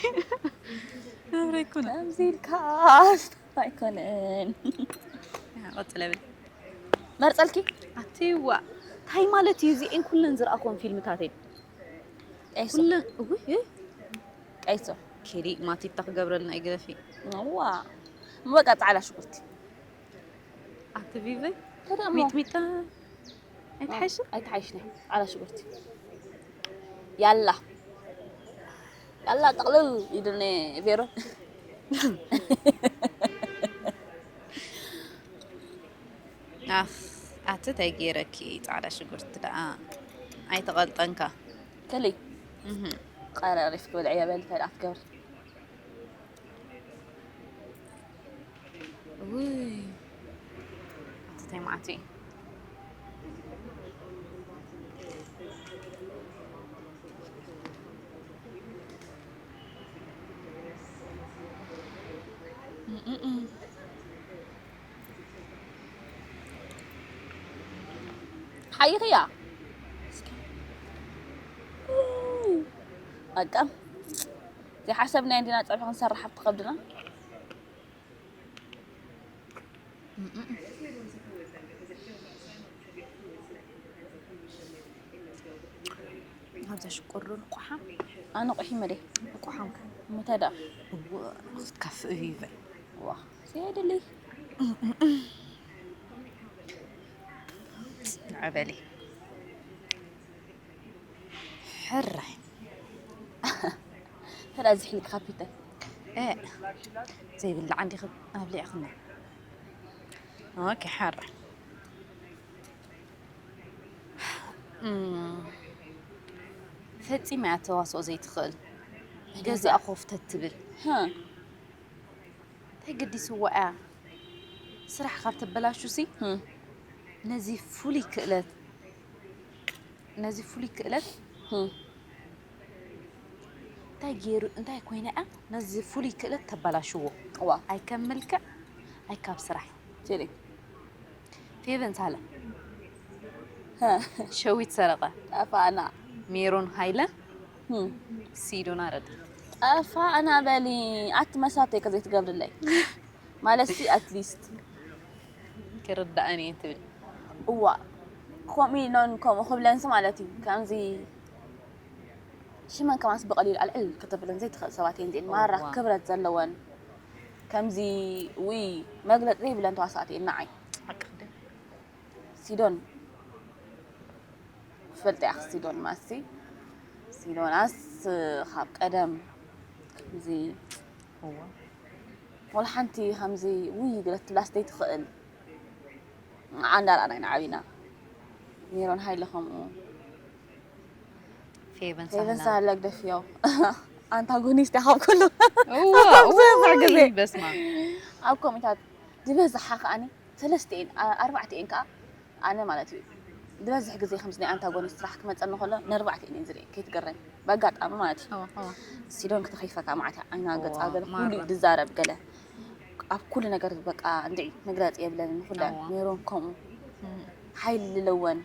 ናብራ ኣይኮነ ከምዚ ኢልካስ ናብራ ኣይኮንን ቀፅለ ብል መርፀልኪ ኣቲዋ እንታይ ማለት እዩ እዚኤን ኩለን ዝረኣኹን ፊልምታተይ ቀይሶ። ኩሉ፣ ውይ፣ ውይ። ቀይሶ። ኬሪ ማቲታ ክገብረልና ይግረፊ። እዋ። በቃ ጻዕዳ ሽጉርቲ። ኣቲ ቪቨ? ተደሞ። ሚጥሚጣ። ኣይትሓይሽ? ኣይትሓይሽኒ። ጻዕዳ ሽጉርቲ። ያላ። ያላ ጠቕልል ይድነ ቬሮ። ኣፍ፣ ኣቲ እንታይ ገይረኪ? ጻዕዳ ሽጉርቲ ደኣ ኣይተቐልጠንካ። ከሊ። እህ። ቀረሪፍ ክብል ዕያ በል፣ እንታይ ደኣ ትገብሪ? ውይ። ኣቲ እንታይ መዓት እዩ? ሓይኽያ። በቃ። ዘይሓሰብናዮ እንዲና ጸብሒ ክንሰርሕ ኣብቲ ከብድና። ኣብዛ ሽኮር ዶ ንቋሓም? ኣነ ቁሒመ ድየ? ንቋሓም ከ? ምተ ደኣ? እወ፣ ክትከፍእ እዩ ይበል። ዋ፣ ዘየድሊ። ንዐ በሊ። ሕራይ። ሕራይ ዝሕልክ ካፒተል። እ፣ ዘይብላዕ እንዲኺ ኣብሊዕኽና። ኦኬ፣ ሕራይ። እም፣ ፈጺማ እያ ተዋስኦ ዘይትኽእል። ገዚኣ ኮፍተት ትብል። ሃ። እንታይ ገዲስዋ እያ? ስራሕ ካብ ተበላሹ ሲ፣ ህም። ነዚ ፍሉይ ክእለት፣ ነዚ ፍሉይ ክእለት፣ ህም። እንታይ ገይሩ፣ እንታይ ኮይና እያ ነዚ ፍሉይ ክእለት ተበላሽዎ? እዋ። ኣይ ካብ መልክዕ፣ ኣይ ካብ ስራሕ። ቴሌ። ፌቨን ሳለ። ሸዊት ሰረቐ። ጠፋእና። ሜሮን ሃይለ። ህም። ሲዶና ረዳ። ጠፋእና በሊ። ኣቲ መሳተይ ከ ዘይትገብርለይ። ማለት ሲ ኣትሊስት። ክርዳእን እየ ትብል። እዋ። ከምኡ ኢሎን ከምኡ ክብለንስ ማለት እዩ። ከምዚ ሽመን ከማንስ ብቐሊሉ ኣልዕል ከተብለን ዘይትኽእል ሰባት እየን እዚኤን። ማራ እዋ። ክብረት ዘለወን። ከምዚ ውይ መግለጺ ዘይብለን ተዋሳእቲ እየን ንዓይ። ሓቂ ክደ። ሲዶን። ትፈልጥያ ሲዶን ማሲ። ሲዶናስ ካብ ቀደም ከምዚ እዋ። ወላ ሓንቲ ከምዚ ውይ ገለ ትብላስ ዘይትኽእል። ንዓ እንዳረኣና ኢና ዓቢና። ሜሮን ሃይለ ከምኡ። ፌቨን ፌቨን ሳህላ። ሳህላ ግደፍዮ። ኣንታጎኒስት እያ ካብ ኩሉ። እዋ፣ ብዙሕ ግዜ። ውይ፣ በስመ ኣብ። ኣብ ኮሚታት ዝበዝሓ ከኣኒ ሰለስተ እየን፣ ኣ-፣ ኣርባዕተ እየን ከኣ። ኣነ ማለት እዩ ዝበዝሕ ግዜ ከምዚ ናይ ኣንታጎኒስት ስራሕ ክመጸኒ ከሎ ንኣርባዕተ እየን ዝርኢ፣ ከይትገረም። በኣጋጣሚ ማለት እዩ። እዋ፣ እዋ። ሲዶን ክትኸይፈካ ማለት እዩ። ዓይና ገጻ እዋ፣ ገለ ኩሉ ማራ። ድዛረብ ገለ። ኣብ ኩሉ ነገር በቃ እንድዒ መግለጺ የብለንን። ኩለን እዋ። ሜሮን ከምኡ። እም። ሓይሊ ኣለወን።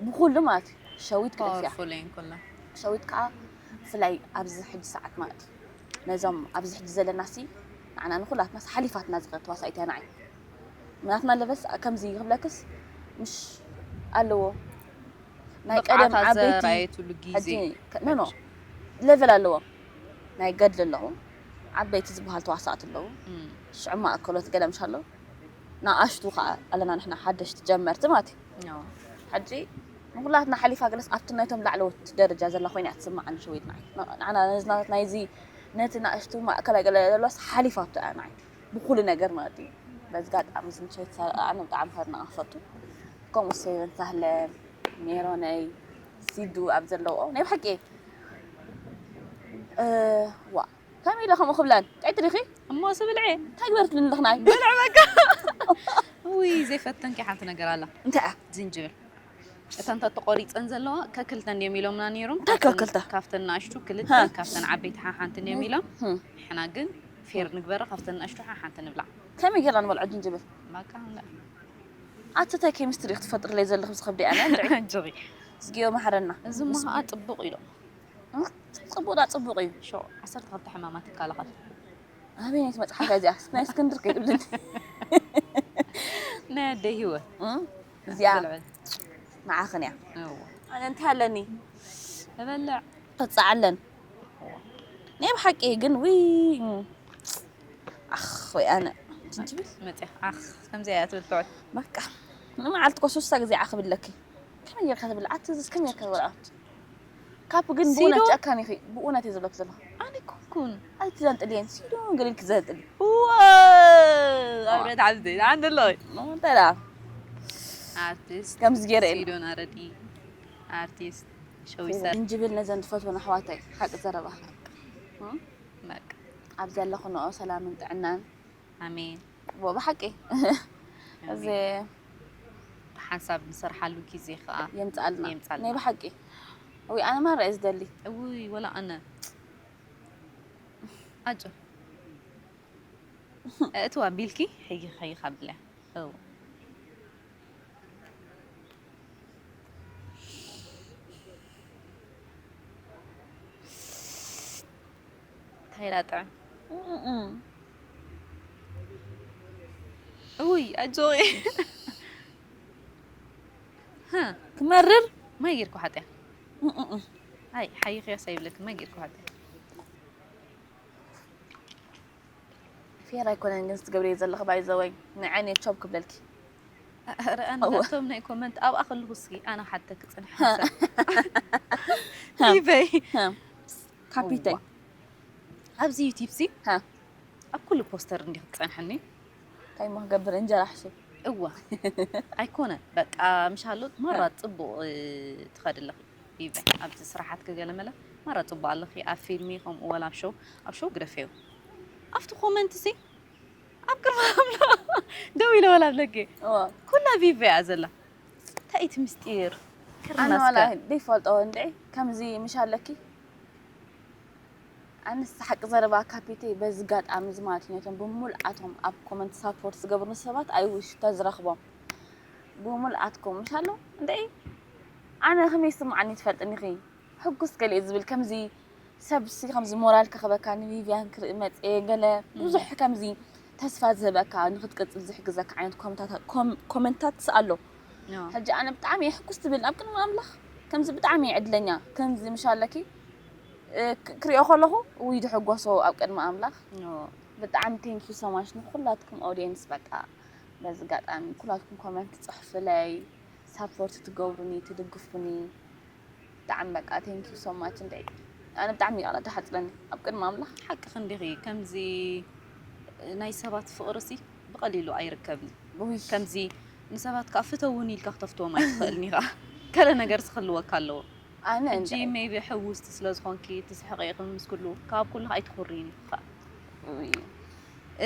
ብኹሉ ማለት እዩ። ሸዊት ግደፍያ። ፓወርፉል እየን ኩለን። ሸዊት ከኣ ብፍላይ ኣብዚ ሕጂ ሰዓት ማለት እዩ። ነዞም ኣብዚ ሕጂ ዘለና ሲ ንዓና ንኹላትና ሓሊፋትና ዝኸድ ተዋሳኢት እያ ንዓይ። ናትና ለበስ ከምዚ ክብለክስ ምሽ ኣለዎ። ናይ ቀደም ብቕዓታ ዓበይቲ ዘርኣየትሉ ግዜ። ሕጂ ከ-፣ ኖ፣ ኖ። ሌቨል ኣለዎ። ናይ ገድሊ ኣለዉ። ዓበይቲ ዝበሃል ተዋሳእቲ ኣለዉ። እም። ሽዑ ማእከሎት ገለ ምሽ ኣለዉ። ንኣሽቱ ከኣ ኣለና ንሕና ሓደሽቲ ጀመርቲ ማለት እዩ። ኖ። ሕጂ ንኹላትና ሓሊፋ ገለስ ኣብቲ ናይቶም ላዕለዎት ደረጃ ዘላ ኮይና እያ ትስምዓኒ ሸዊት ንዓይ። ንዓና ነዚ ናይዚ ነቲ ንኣሽቱ ማእከላይ ገለ ዘለዋስ ሓሊፋቶ እያ ንዓይ። ብኹሉ ነገር ማለት እዩ። በዚ ኣጋጣሚ እዚ ምሸት ኣነ ብጣዕሚ ከድንቓ ክፈቱ። ከምኡ ሴቨን ሳህለ፣ ሜሮነይ፣ ሲዱ ኣብ ዘለውኦ ናይ ብሓቂ እየ። እ፣ ዋ፣ ከመይ ኢለ ከምኡ ክብላን? ጥዕይቲ ዲኺ? እሞ ስብልዒ። እንታይ ግበርትልኒ ኣለኽናይ? ብልዒ በቃ። ውይ፣ ዘይፈተንኪ ሓንቲ ነገር ኣላ። እንታይ እያ? ዝንጅብል። እተን ተተቆሪፀን ዘለዋ ከክልተ እንድዮም ኢሎምና ነይሮም። እንታይ ካብተን፣ ከክልተ? ካብተን ንኣሽቱ ክልተ፣ ሃ። ካብተን ዓበይቲ ሓሓንቲ እንድዮም ኢሎም። ህም። ንሕና ግን ፌር ንግበረ፣ ካብተን ንኣሽቱ ሓሓንቲ ንብላዕ። ከመይ ጌርና ንበልዖ ጅንጅብል? በቃ፣ እንዳ። ኣቲ እንታይ ኬሚስትሪ ክትፈጥርለይ ዘለኹም ዝኸብደ ኣነ፣ እንድዒ። ኣጆኺ። እዝግዮ መሓረና። እዚ እሞ ከዓ ጥቡቕ ኢሎም። እም፣ ጽቡቕ ዳ ጽቡቕ እዩ። ሾ፣ ዓሰርተ ክልተ ሕማማት ይከላኸል። ኣበይ ናይቲ መጽሓፍ እዚኣ? ናይ እስክንድር ከይብልኒ። ናይ ኣደይ ህይወት። እም፣ እዚኣ ብልዕል። ንዓኽን እያ። እዎ። ኣነ እንታይ ኣለኒ? እበልዕ። ክጻዓለን ናይ ብሓቂ ግን ውይ ኣኽ ወይ ኣነ ጅንጅብል መፅያ ኣኽ ከምዚ እያ ትብል ትውዕል። በቃ ንመዓልቲ እኮ ሶስተ ግዜ ዓኽብለኪ ከመይ ጌርካ ትብል ኣቲ ዝስ ከመይ ጌርካ ትበልዖ ካፕ ግን ብእውነት ሲዶ? ጨካን ኢኺ ብእውነት እየ ዝብለክ ዘለኹ ኣነ ኮንኩን ኣይቲ ዘንጥልየን ሲዶ ገሊልክ ዘንጥል ኣብረት ዓብዚ ኣንድሎ እንታይ ደኣ ኣርቲስት ከምዚ ገይረ ኢለ ሲዶን ኣረዲ ኣርቲስት ሸዊሰ ጅንጅብል ነዘን ትፈትወን ኣሕዋተይ ሓቂ ዘረባ በቃ ኣብ ዘለኽንኦ ሰላምን ጥዕናን ኣሜን ዎ ብሓቂ እዚ ሓንሳብ ንሰርሓሉ ግዜ ከዓ የምፅኣልና የምፅኣልና። ናይ ብሓቂ ወይ ኣነ ማራ እየ ዝደሊ እውይ ወላ ኣነ ኣጆ እትዋ ቢልኪ ሕይ ሕይ ካብለ እው እንታይ ኢላ ጥዕም እውይ ኣጆ ሃ ክመርር ማይ ጌርኩ ሓጢያ ኣይ ሓይኽያ ሳይብለክ ማይ ጌርኩ ሓጢያ ፌር ኣይኮነን ግን ዝትገብርዮ ዘለኺ ባይዘወይ ንዓይነ ቾብ ክብለልኪ ረኣን እቶም ናይ ኮመንት ኣብኣ ከለኹ እስኪ ኣነ ሓተ ክፅንሕ ሓሳብ ኢበይ ካፒተይ ኣብዚ ዩቲብ ሲ ሃ ኣብ ኩሉ ፖስተር እንዲ ክትፀንሐኒ እንታይ ሞ ክገብር እንጀራ ሕሱብ እዋ ኣይኮነ በቃ ምሻሎ ማራ ፅቡቅ እ፣ ትኸድለኺ ኢበይ ኣብዚ ስራሓት ክገለመለ ማራ ፅቡቅ ኣለኺ ኣብ ፊልሚ ከምኡ ወላ ኣብ ሾው ኣብ ሾው ግደፈዮ ኣብቲ ኮመንት ሲ ኣብ ቅድሚ ኣምላ ደው ኢለ ወላ ኣለጌ እዋ ኩላ ቪቭ እያ ዘላ እንታይ እቲ ምስጢር ኣነ ዋላ ክርናስከ ደይፈልጦ እንድዒ ከምዚ ምሽ ኣለኪ ኣነስ ሓቂ ዘረባ ካፒተይ በዚ ጋጣሚ እዚ ማለት እዩ ነቶም ብምሉኣቶም ኣብ ኮመንት ሳፖርት ዝገብሩኒ ሰባት ኣይውሽ ተዝረኽቦም ብምሉኣትኩም ምሽ ኣሎ እንድዒ ኣነ ከመይ ይስምዓኒ ትፈልጥኒ ኺ ሕጉስ ገሊኡ ዝብል ከምዚ ሰብ ሲ ከምዚ ሞራል ከኽበካ ንቪቪያን ክርኢ መፅየ ገለ ብዙሕ ከምዚ ተስፋ ዝህበካ ንክትቅፅል ዝሕግዘካ ዓይነት ኮመንታት- ኮም- ኮመንታት ኣሎ ሕጂ ኣነ ብጣዕሚ እየ ሕጉስ ትብል ኣብ ቅድሚ ኣምላኽ ከምዚ ብጣዕሚ እየ ዕድለኛ ከምዚ ምሽ ኣለኪ እ፣ ክ- ክሪኦ ከለኹ ውይ ድሕጎሶ ኣብ ቅድሚ ኣምላኽ ብጣዕሚ thank you so much ንኩላትኩም ኦዲየንስ በቃ በዚ ኣጋጣሚ ኩላትኩም ኮመንት ትፅሕፍለይ ሳፖርት ትገብሩኒ ትድግፉኒ ብጣዕሚ በቃ thank you so much እንደ ኣነ ብጣዕሚ ይቕረታ ሓፅረኒ ኣብ ቅድሚ ኣምላኽ ሓቂ ክንዲኺ ከምዚ ናይ ሰባት ፍቕሪ ሲ ብቐሊሉ ኣይርከብን ውይ ከምዚ ንሰባት ከዓ ፍተውኒ ኢልካ ክተፍትዎም ኣይትኽእልን ኢኻ ገለ ነገር ዝኽልወካ ኣለዎ ኣነ ሕጂ እንደ ሜቢ ሕውስቲ ስለ ዝኾንኪ ትስሕቂ ኢኺ ምስ ኩሉ ካብ ኩሉ ኣይትኹርይን ኢኺ ከዓ ውይ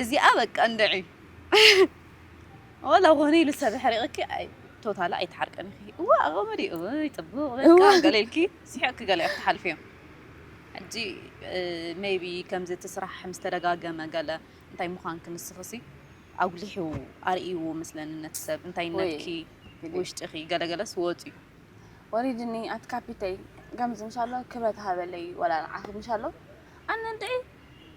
እዚኣ በቃ እንድዒ ወላ ኮነ ኢሉ ሰብ ሕሪቕኪ ኣይ ቶታሊ ኣይትሓርቀን ኢኺ እዋ ኣቐመዲ እወይ ፅቡቕ በቃ እዋ። ገለ ኢልኪ ስሒቕኪ ገለ ኢኺ ትሓልፍዮ ሕጂ ሜቢ ከምዚ እቲ ስራሕ ምስ ተደጋገመ ገለ እንታይ ምዃንኪ ንስኽሲ ኣጉሊሑ ኣርእይዎ መስለኒ ነቲ ሰብ እንታይነትኪ ወይ ውሽጥኺ ገለገለስ ወፂ እዩ ወሪድኒ ኣቲ ካፒተይ ገምዚ ምሻሎ ክብረት ሃበለይ ወላ ንዓኺ ምሻሎ ኣነ እንድዒ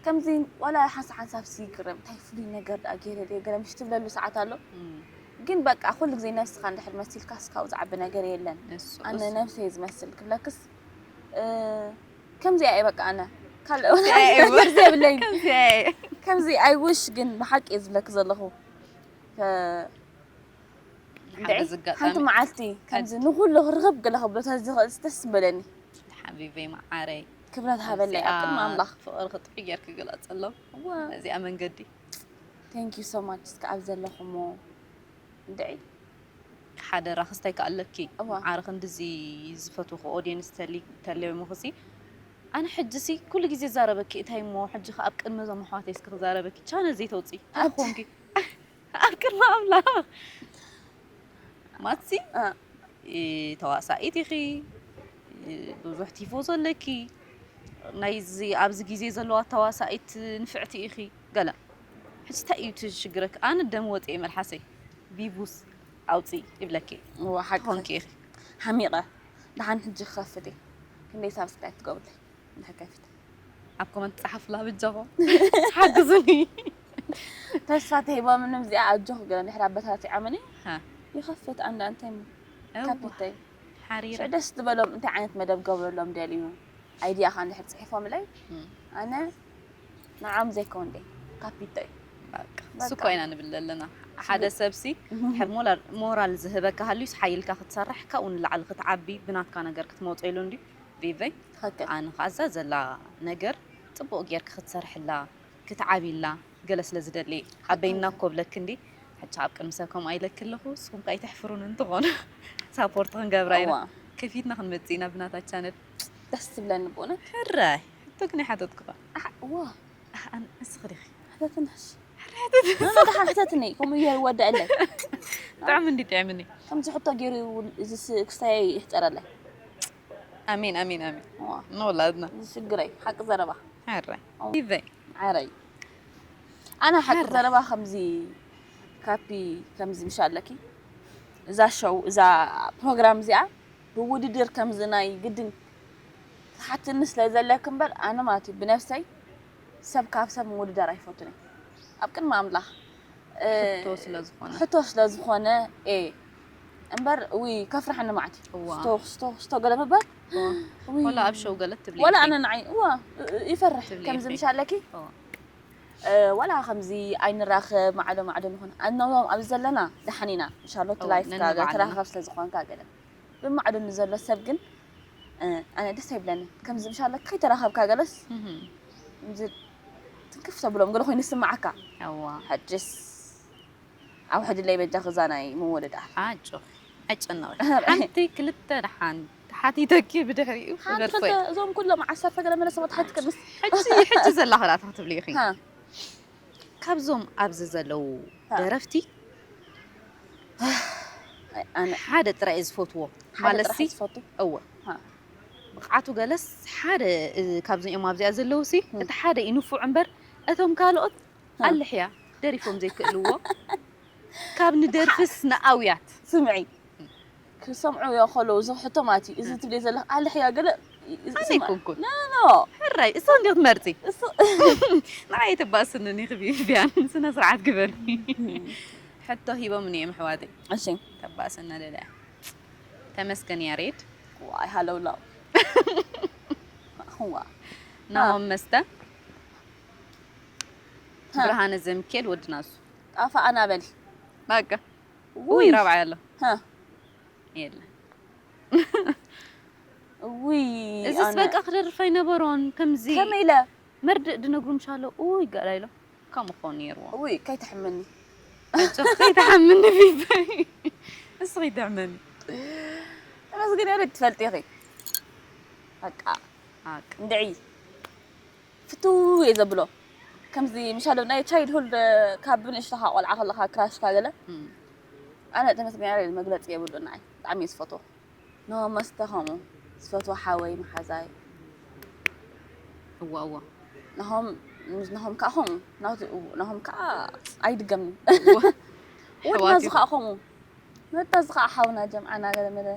ከምዚ ወላ ሓንሳ ሓንሳብ ሲ ግረም እንታይ ፍሉይ ነገር ደኣ ገይረ ድየ ገለ ምሽ ትብለሉ ሰዓት ኣሎ ግን በቃ ኩሉ ግዜ ነብስኻ እንድሕር መሲልካስ ካብኡ ዝዓቢ ነገር የለን ንሱ ኣነ እሱ ነብሰይ ዝመስል ክብለክስ እ፣ ከምዚኣ እየ በቃ ኣነ ካልእ ከምዚኣ እየ ነገር ዘይብለይ ከምዚኣ እየ ከምዚ ኣይውሽ ግን ብሓቂ እየ ዝብለክ ዘለኹ ከ- ሓደ ዝጋጣሚ ሓንቲ መዓልቲ ከምዚ ንኩሉ ክርኽብ ገለ ክብሎ ተዝኽእል ደስ ምበለኒ ሓቢበይ መዓረይ ክብረት ሃበለይ ኣብ ቅድሚ ኣምላኽ ፍቕሪ ክጥዑ ጌርክ ግለፀሎም እዋ እዚኣ መንገዲ thank you so much እስከ ኣብ ዘለኹሞ እንድዒ ሓደራ ክስታይ ከኣለኪ እዋ። ዓረ ክንድዚ ዝፈትውኹ ኦዲየንስ ተሊ- ተለይሙኽሲ ኣነ ሕጂ ሲ ኩሉ ግዜ ዛረበኪ እንታይ እሞ ሕጂ ከ ኣብ ቅድሚ እዞም ኣሕዋተይ እስኪ ክዛረበኪ ቻነል ዘይተውፅኢ እንታይ ኮንኪ ኣብ ቅድሚ ኣምላኽ ማትሲ እ፣ እ፣ ተዋሳኢት ኢኺ እ፣ ብዙሕ ቲፎ ዘለኪ ናይዚ ኣብዚ ግዜ ዘለዋ ተዋሳኢት ንፍዕቲ ኢኺ ገለ ሕጂ እንታይ እዩ ትሽግረክ ኣነ ደም ወፂ መልሓሰይ ቢቡስ ኣውፂ ይብለኪ እዋ ሓቂ ትኾንኪ ኢኺ ሓሚቐ ደሓን ሕጂ ክኸፍት እየ ክንደይ ሳብስክራይብ ትገብርለይ እንድሕር ከፊት ኣብ ኮመንት ፀሓፍላ ብጃኹም ሓግዙኒ ተስፋ ተሂቦም ምንም እዚኣ ኣጆኽ ገለ እንድሕር ኣበታቲዖምኒ ሃ። ይኸፍት ኣንዳ እንታይ እሞ እዋ፣ ካፒተይ ሓሪረ ሽዑ ደስ ዝበሎም እንታይ ዓይነት መደብ ገብረሎም ደልዩ ኣይድያኻ እንድሕር ጽሒፎምለይ፣ ኣነ ንዓም ዘይከውን ደይ ካፒቶ እዩ። እሱ እኮ ኢና ንብል ዘለና። ሓደ ሰብሲ ሕድ ሞራል ዝህበካ ሃልዩስ ሓይልካ ክትሰርሕ ካብኡ ንላዕሊ ክትዓቢ ብናትካ ነገር ክትመውፀ ኢሉ እንዲ ቪቨይ። ኣነ ከኣዛ ዘላ ነገር ፅቡቅ ጌርክ ክትሰርሕላ ክትዓቢላ ገለ ስለ ዝደሊ ኣበይና እኮ ብለክ እንዲ ሕጂ ኣብ ቅድሚ ሰብ ከምኡ ኣይለክ ኣለኹ። ንስኹም ከ ኣይተሕፍሩን እንትኾኑ ሳፖርት ክንገብራ ኢና። ከፊትና ክንመጽእ ኢና ብናታ ቻነል። ደስ ትብለኒ ብእውነት። ሕራይ ሕቶ ግን ኣይሓተትኩኻ። ዋ እስኺ ዲኺ? ሕተትናሽ። ደሓን ሕተትኒ ከምኡ እየ ወዳእለይ። ብጣዕሚ እንዲ ጥዕምኒ። ከምዚ ሕቶ ገይሩ እዚ ክስታይ ይሕፀረለይ። ኣሜን ኣሜን ኣሜን። ንወላድና። ዝሽግረይ ሓቂ ዘረባ። ሕራይ። ዲቨይ። ዓረይ ኣነ ሓቂ ዘረባ ከምዚ ካፒ ከምዚ ምሽ ኣለኪ እዛ ሸው እዛ ፕሮግራም እዚኣ ብውድድር ከምዚ ናይ ግድን ትሓትኒ ስለ ዘለኪ እምበር ኣነ ማለት እዩ ብነብሰይ ሰብ ካብ ሰብ ምውድዳር ኣይፈቱን እየ ኣብ ቅድሚ ኣምላኽ ሕቶ ስለ ዝኾነ ሕቶ ስለ ዝኾነ እየ እምበር ውይ ከፍርሐኒ ማለት እዩ ስቶ ስቶ ስቶ ገለ ምባል ወላ ኣብ ሸው ገለ ትብሊ ወላ ኣነ ንዓይ እዋ ይፈርሕ ከምዚ ምሽ ኣለኪ ወላ ከምዚ ኣይንራኸብ ማዕዶ ማዕዶ ንኾን ኣናውም ኣብዚ ዘለና ደሓን ኢና እንሻሎ እቲ ላይፍ ተራኸብ ስለ ዝኾንካ ገለ ብማዕዶ ንዘሎ ሰብ ግን ኣነ ደስ ኣይብለኒ ከምዚ ምሻለ ከይተራኸብካ ገለስ ትንክፍ ተብሎም ገለ ኮይኑ ስማዓካ ሕጅስ ኣውሕድለይ በጃ ክዛ ናይ ምወደዳ ኣጆኺ ኣይጨነቂ ሓንቲ ክልተ ደሓን ተሓቲተኪ ብድሕሪኡ ክገድፎ እየ እዞም ኩሎም ዓሰርተ ገለ መለ ሰባት ሓቲ ቅድስ ሕጂ ሕጂ ዘላ ክላታ ክትብሊ ኢኺ ካብዞም ኣብዚ ዘለዉ ደረፍቲ ሓደ ጥራይ ዝፈትዎ ማለሲ እወ ብቕዓቱ ገለስ ሓደ ካብዞም ኣብዚኣ ዘለዉ ሲ እቲ ሓደ ይንፉዕ እምበር እቶም ካልኦት ኣልሕያ ደሪፎም ዘይክእልዎ ካብ ንደርፍስ ንኣውያት ስምዒ ክሰምዑ ከለዉ እዚ ሕቶ ማለት እዩ እዚ ትብልዮ ዘለኽ ኣልሕያ ገለ ኣነ ኣይኮንኩን ሕራይ እሱ እንዲ ክትመርፂ ንዓይ ተባእስንን ኢኺ ቢያን ስነ ስርዓት ግበሪ ሕቶ ሂቦምኒ እዮም ኣሕዋተይ እሺ ተባእሰና ደልያ ተመስገን ያሬድ ዋይ ሃለውላው ዋ ናሆም መስተ ብርሃነ ዘሚካኤል ወዲ ናሱ ጣፋ ኣናበል በቃ ውይ ራብዓይ ኣሎ የለ ውይ እዚስ በቃ ክደርፍ ኣይነበሮን ከምዚ ከመይ ኢለ መርድእ ድነግሩ ምሻሎ ውይ ገላ ኢሎ ከምኡ ክኾን ነይርዎ ውይ ከይትሕምኒ ከይትሓምኒ ቢበይ እሱ ከይትሕምኒ ተመስገን ያለ ትፈልጢ ኢኺ በቃ እንድዒ ፍትው እየ ዘብሎ ከምዚ ምሻሎ ናይ ቻይልሁድ ካብ ብንእሽቶኻ ቆልዓ ከለኻ ክራሽካ ገለ ኣነ ተመስገን መግለፂ የብሉ ንዓይ ብጣዕሚ እየ ዝፈትዎ ናሆም መስተ ከምኡ ዝፈትዎ ሓወይ መሓዛይ እዋ እዋ ናሆም ናሆም ከዓ ከምኡ ናሆም ከዓ ኣይድገምን ወድና እዚ ከዓ ከምኡ መታ እዚ ከዓ ሓውና ጀምዓና ገለ መለ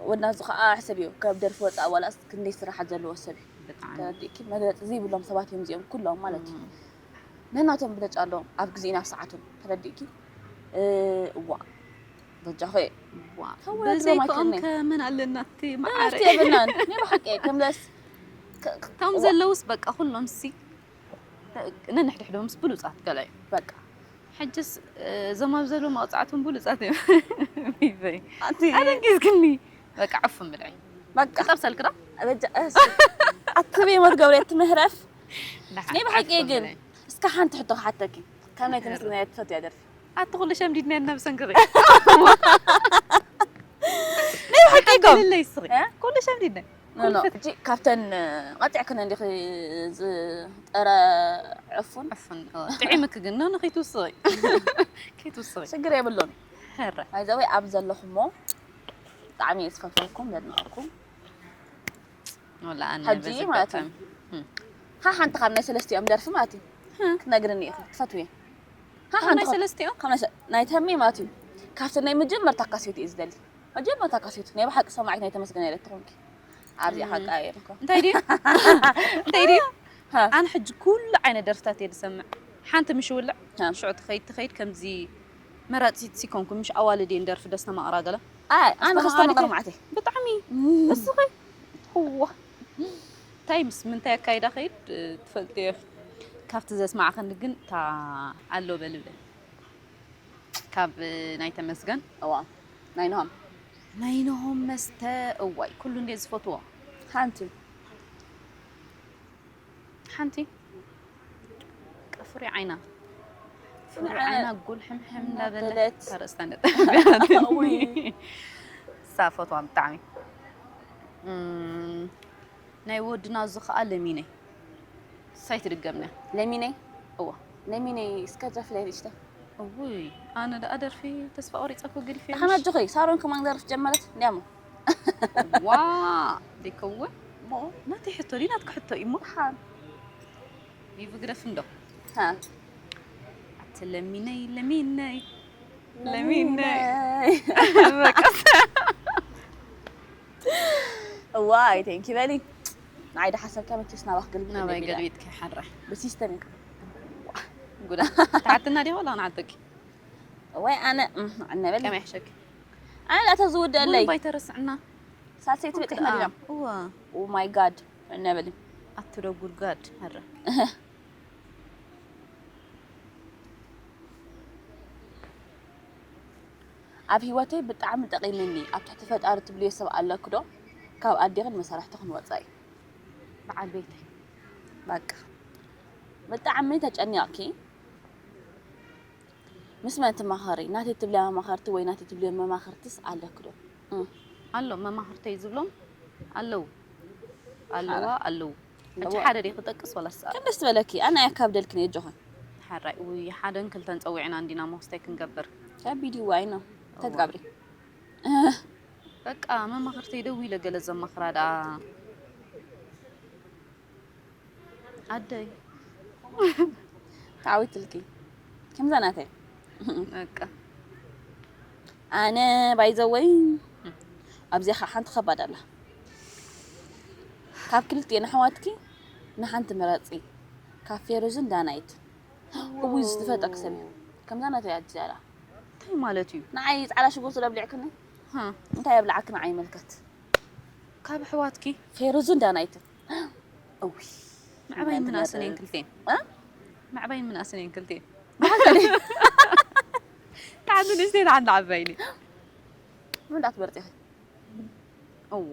ወድና እዚ ከዓ ሕሰብ እዩ ካብ ደርፊ ወፃእ ዋላስ ክንደይ ስራሓት ዘለዎ ሰብ እዩ ተረዲእኪ መግለፂ ዘይብሎም ሰባት እዮም እዚኦም ኩሎም ማለት እዩ ነናቶም ብለጫ ኣለዎም ኣብ ግዜን ኣብ ሰዓቱን ተረዲእኪ እዋ በጃኸ በዘይኮም ከመን ኣለና እቲ መዓረ የብልናን ናይ ብሓቂ ከምለስ እቶም ዘለውስ በቃ ኩሎም ሲ ነንሕድሕዶምስ ብሉፃት ገለ እዩ በቃ ሕጅስ እዞም ኣብ ዘሎ መቕፃዕቶም ብሉፃት እዮም ኣደንጊዝክኒ በቃ ዕፉን ብልዒ በቃ ክጠብሰልክ ዶ ኣትበይ ሞት ገብረ ትምህረፍ ናይ ብሓቂ ግን እስካ ሓንቲ ሕቶ ክሓተኪ ካብ ናይ ተመስገን ትፈትያ ደርፊ ኣቲ ኩሉ ሸምዲድና ኢና ብሰንክኺ ናይ ብሓቂ እኮ ልለይ ስኺ ኩሉ ሸምዲድና ሕጂ ካብተን ቀጢዕክን እንዲኺ ዝጠረ ዕፉን ዕፉን ጥዒምክ ግን ኖ ንኸይትውስኺ ከይትውስኺ ሽግር የብሉን ሄረ ኣይዘወይ ኣብ ዘለኹሞ ብጣዕሚ እየ ዝፈትወኩም ዘድንቐኩም ወላ ኣነ ሕጂ በዚ ማለት እዩ። ኣጋጣሚ። እም። ሃ ሓንቲ ካብ ናይ ሰለስቲኦም ደርፊ ማለት እዩ። እም። ክትነግርኒ ኢኹ ትፈትውየ። ሃ ካብ ሓንቲ ናይ ካብ- ሰለስቲኦም? ካብ ናይ ሰ- ናይ ተሜ ማለት እዩ። ካብቲ ናይ መጀመርታ ካሴት እዩ ዝደሊ። መጀመርታ ካሴት ናይ ብሓቂ ሰማዒት ናይ ተመስገን ኣይለ ትኾንኪ። ኣብዚኣ ሓቃ እየ እኮ። እንታይ ድዩ? እንታይ ድዩ? ሃ። ኣነ ሕጂ ኩሉ ዓይነት ደርፍታት እየ ዝሰምዕ። ሓንቲ ምሽ ውልዕ ሃ። ሽዑ ትኸይድ ትኸይድ ከምዚ መራፂት ሲኮንኩ ምሽ ኣዋልድ እየን ደርፊ ደስተማቕራ ገለ። ኣይ ኣነ ከስተማቕር ማዕተይ። ብጣዕሚ እስኺ እዋ ታይምስ ምንታይ ኣካይዳ ኸይድ ትፈልጥዮ ኢኺ። ካብቲ ዘስማዕኸኒ ግን እታ ኣሎ በልብለ ካብ ናይ ተመስገን እዋ ናይ ነሆም ናይ ነሆም መስተ እዋይ ኩሉ እንዴ ዝፈትዎ ሓንቲ ሓንቲ ፍሪ ዓይና ፍሪ ዓይና ጉል ሕምሕም እንዳበለት ታረስታ ነጠ ሳፈቷ ብጣዕሚ ናይ ወድና እዚ ከዓ ለሚነይ ሳይ ትድገምና ለሚነይ እዋ ለሚነይ እስከ ደርፊ ላይ ሪሽተ እውይ ኣነ ደኣ ደርፊ ተስፋ ቆሪፀ እኮ ገዲፈ ተኸናጆ ኸይ ሳሮን ከማን ደርፍ ጀመረት እንዲያሞ ዋ ዲከውን ሞ ናተይ ሕቶ ዲ ናትካ ሕቶ እዩ ሞ ሓን ይብግደፍ እንዶ ኣቲ ለሚነይ ለሚነይ ለሚነይ ዋይ ቴንኪ በሊ ንዓይ ዶ ሓሰብካ መቸስ ናባኽ ገልቢ ናባይ ገልቢጥኪ ሓራ ብሲስተም እዩ ጉዳ ተሓትና ዲ ወላ ንዓልተኪ ወይ ኣነ ኣነበል ከመይ ሕሸኪ ኣነ ላተ ዝውደለይ ባይ ተረስዕና ሳልሰይቲ በጢሕና ዲና እዋ ኦ ማይ ጋድ ኣነበል ኣትዶ ጉድጋድ ሀረ ኣብ ህይወተይ ብጣዕሚ ጠቒምኒ ኣብ ትሕቲ ፈጣሪ ትብልዮ ሰብ ኣለኪ ዶ? ካብ ኣዴኽን መሳርሕትኽን ወፃኢ። በዓል ቤተይ። በቃ ብጣዕሚ ተጨኒቕኪ ምስ መን ትማኸሪ? ናተይ ትብልያ መማኸርቲ ወይ ናተይ ትብልዮም መማኽርትስ ኣለኪ ዶ? ኣሎ መማኽርተይ ዝብሎም ኣለዉ ኣለዋ ኣለዉ ሕጂ ሓደ ደ ክጠቅስ ወላስ ከም ደስ ዝበለኪ ኣነ ኣያካብደልክን የጆኸን ሓራይ ውይ ሓደን ክልተን ፀዊዕና እንዲና መወስተይ ክንገብር ከቢድ እዩ ዋይ ነው ተትጋብሪ በቃ መማኽርተይ ደው ኢለ ገለ ዘማኽራ ደኣ ኣደይ ተዓዊትልኪ ከምዛ ናተይ በቃ ኣነ ባይዘወይ ኣብዚኣ ከዓ ሓንቲ ከባድ ኣላ ካብ ክልቲኤን ኣሕዋትኪ ንሓንቲ ምረፂ ካብ ፌሩዝን ዳናይት እውይ ዝትፈጠ ክሰብ እዩ ከምዛ ናተይ ኣጅ ኣላ እንታይ ማለት እዩ ንዓይ ፃዕዳ ሽጉርቲ ዶ ኣብሊዕክኒ እንታይ ኣብልዓኪ ንዓይ ይመልከት ካብ ኣሕዋትኪ ፌሩዝን ዳናይትን እውይ ምዕባይን ምንኣስን እየን ክልቴን እ? ምዕባይን ምንኣስን እየን ክልቴን ሓንቲ ንእሽተይ ሓንቲ ዓባይኒ ምን እንዳትበርጢኺ እዋ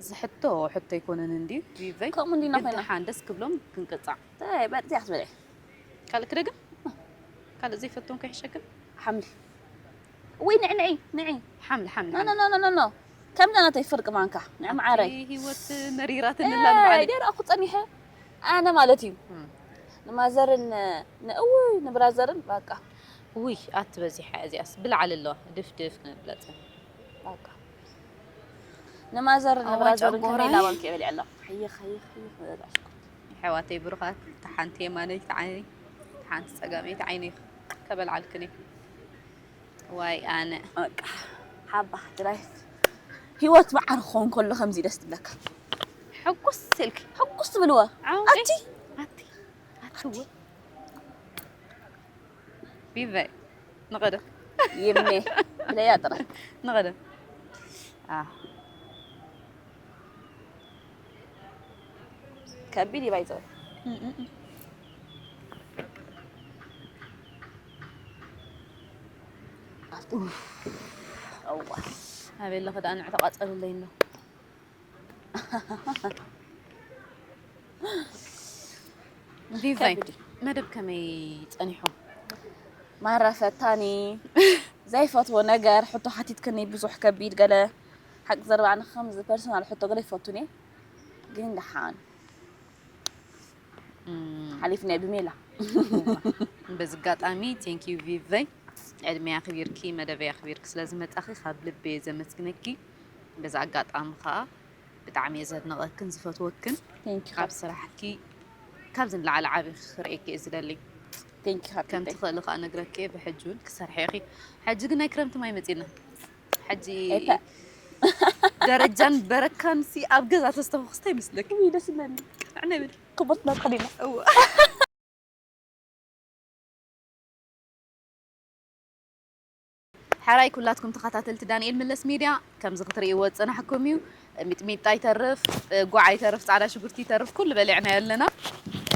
ዝሕቶ ሕቶ ኣይኮነን እንዲ ቪቨይ ከምኡ እንዲና ኮይና ሓን ደስ ክብሎም ክንቅፃዕ በርጢያ ክትበልዒ ካልእ ክደግም ካልእ ዘይፈቶም ከይሕሸክን ሓምሊ ወይ ንዒ ንዒ ንዒ ሓምሊ ሓምሊ ኖ ኖ ኖ ኖ ኖ ከምዛ ናተይ ፍርቂ ማንካ ንዕምዓረይ ህይወት መሪራትንላ ንባዕለይ ደረቕኩ ፀኒሐ ኣነ ማለት እዩ ንማዘርን ንእውይ ንብራዘርን በቃ ውይ ኣቲ በዚሓ እዚኣስ ብላዕሊ ኣለዋ ድፍድፍ ክንብለፀ በቃ ንማዘርን ንብራዘርን ከመይ ላበልክ የበልዕ ኣሎ ሓይኽ ሓይኽ ሓይኽ ኣሕዋተይ ብሩኻት እታ ሓንቲ የማነይቲ ዓይነይ እታ ሓንቲ ፀጋመይቲ ዓይነይ ከበልዓልክን እየ ዋይ ኣነ በቃ ሓባ ትራይ ህይወት መዓር ክኸውን ከሎ ከምዚ ደስ ትብለካ ሕጉስ ኢልኪ ሕጉስ ትብልዋ ኣቲ ኣቲ ኣቲ ቢበይ ንቐደ ይሜ ብለያ ጥራይ ንቐደ ኣህ ከቢድ እዩ ባይዘው ኣበይ ኣለኺ ደኣ ንዕ ተቓፀልለይ እንዶ ቪቫይ መደብ ከመይ ፀኒሑ ማራ ፈታኒ ዘይፈትዎ ነገር ሕቶ ሓቲትክኒ ብዙሕ ከቢድ ገለ ሓቂ ዘረባ ኣነ ከምዚ ፐርሰናል ሕቶ ገለ ይፈቱን እየ ግን ደሓን ሓሊፍናዮ ብሜላ በዚ ኣጋጣሚ ቴንኪዩ ቪቨይ ዕድመይ ኣኽቢርኪ መደበይ ኣኽቢርኪ ስለ ዝመጻኺ ካብ ልቢ እየ ዘመስግነኪ በዚ ኣጋጣሚ ከዓ ብጣዕሚ እየ ዘድንቐክን ዝፈትወክን ካብ ስራሕኪ ካብዚ ንላዕሊ ዓብዪ ክርእየኪ እየ ዝደሊ ከም ትኽእሊ ከዓ ነግረኪ እየ ብሕጂ እውን ክሰርሐ ኢኺ ሕጂ ግን ናይ ክረምቲ ማይ መፂና ሕጂ ደረጃን በረካን ሲ ኣብ ገዛ ተስተኹኽስታ ይመስለኪ ደስ ይብለኒ ዕነብል ክቡር ትመርቅሊና ሕራይ ኩላትኩም ተኸታተልቲ ዳንኤል መለስ ሚድያ፣ ከምዚ ክትርእይዎ ዝጸናሕኩም እዩ። ሚጥሚጣ ይተርፍ፣ ጓዕ ይተርፍ፣ ጻዕዳ ሽጉርቲ ይተርፍ፣ ኩሉ በሊዕናዮ ኣለና።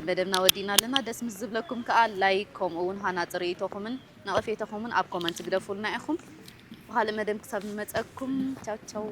መደብና ወዲእና ኣለና። ደስ ምስ ዝብለኩም ከኣ ላይክ፣ ከምኡ እውን ሃናጺ ርእይቶኹምን ነቐፌታኹምን ኣብ ኮመንት ግደፉልና ኢኹም። ብኻልእ መደብ ክሳብ ንመጸኩም፣ ቻው ቻው።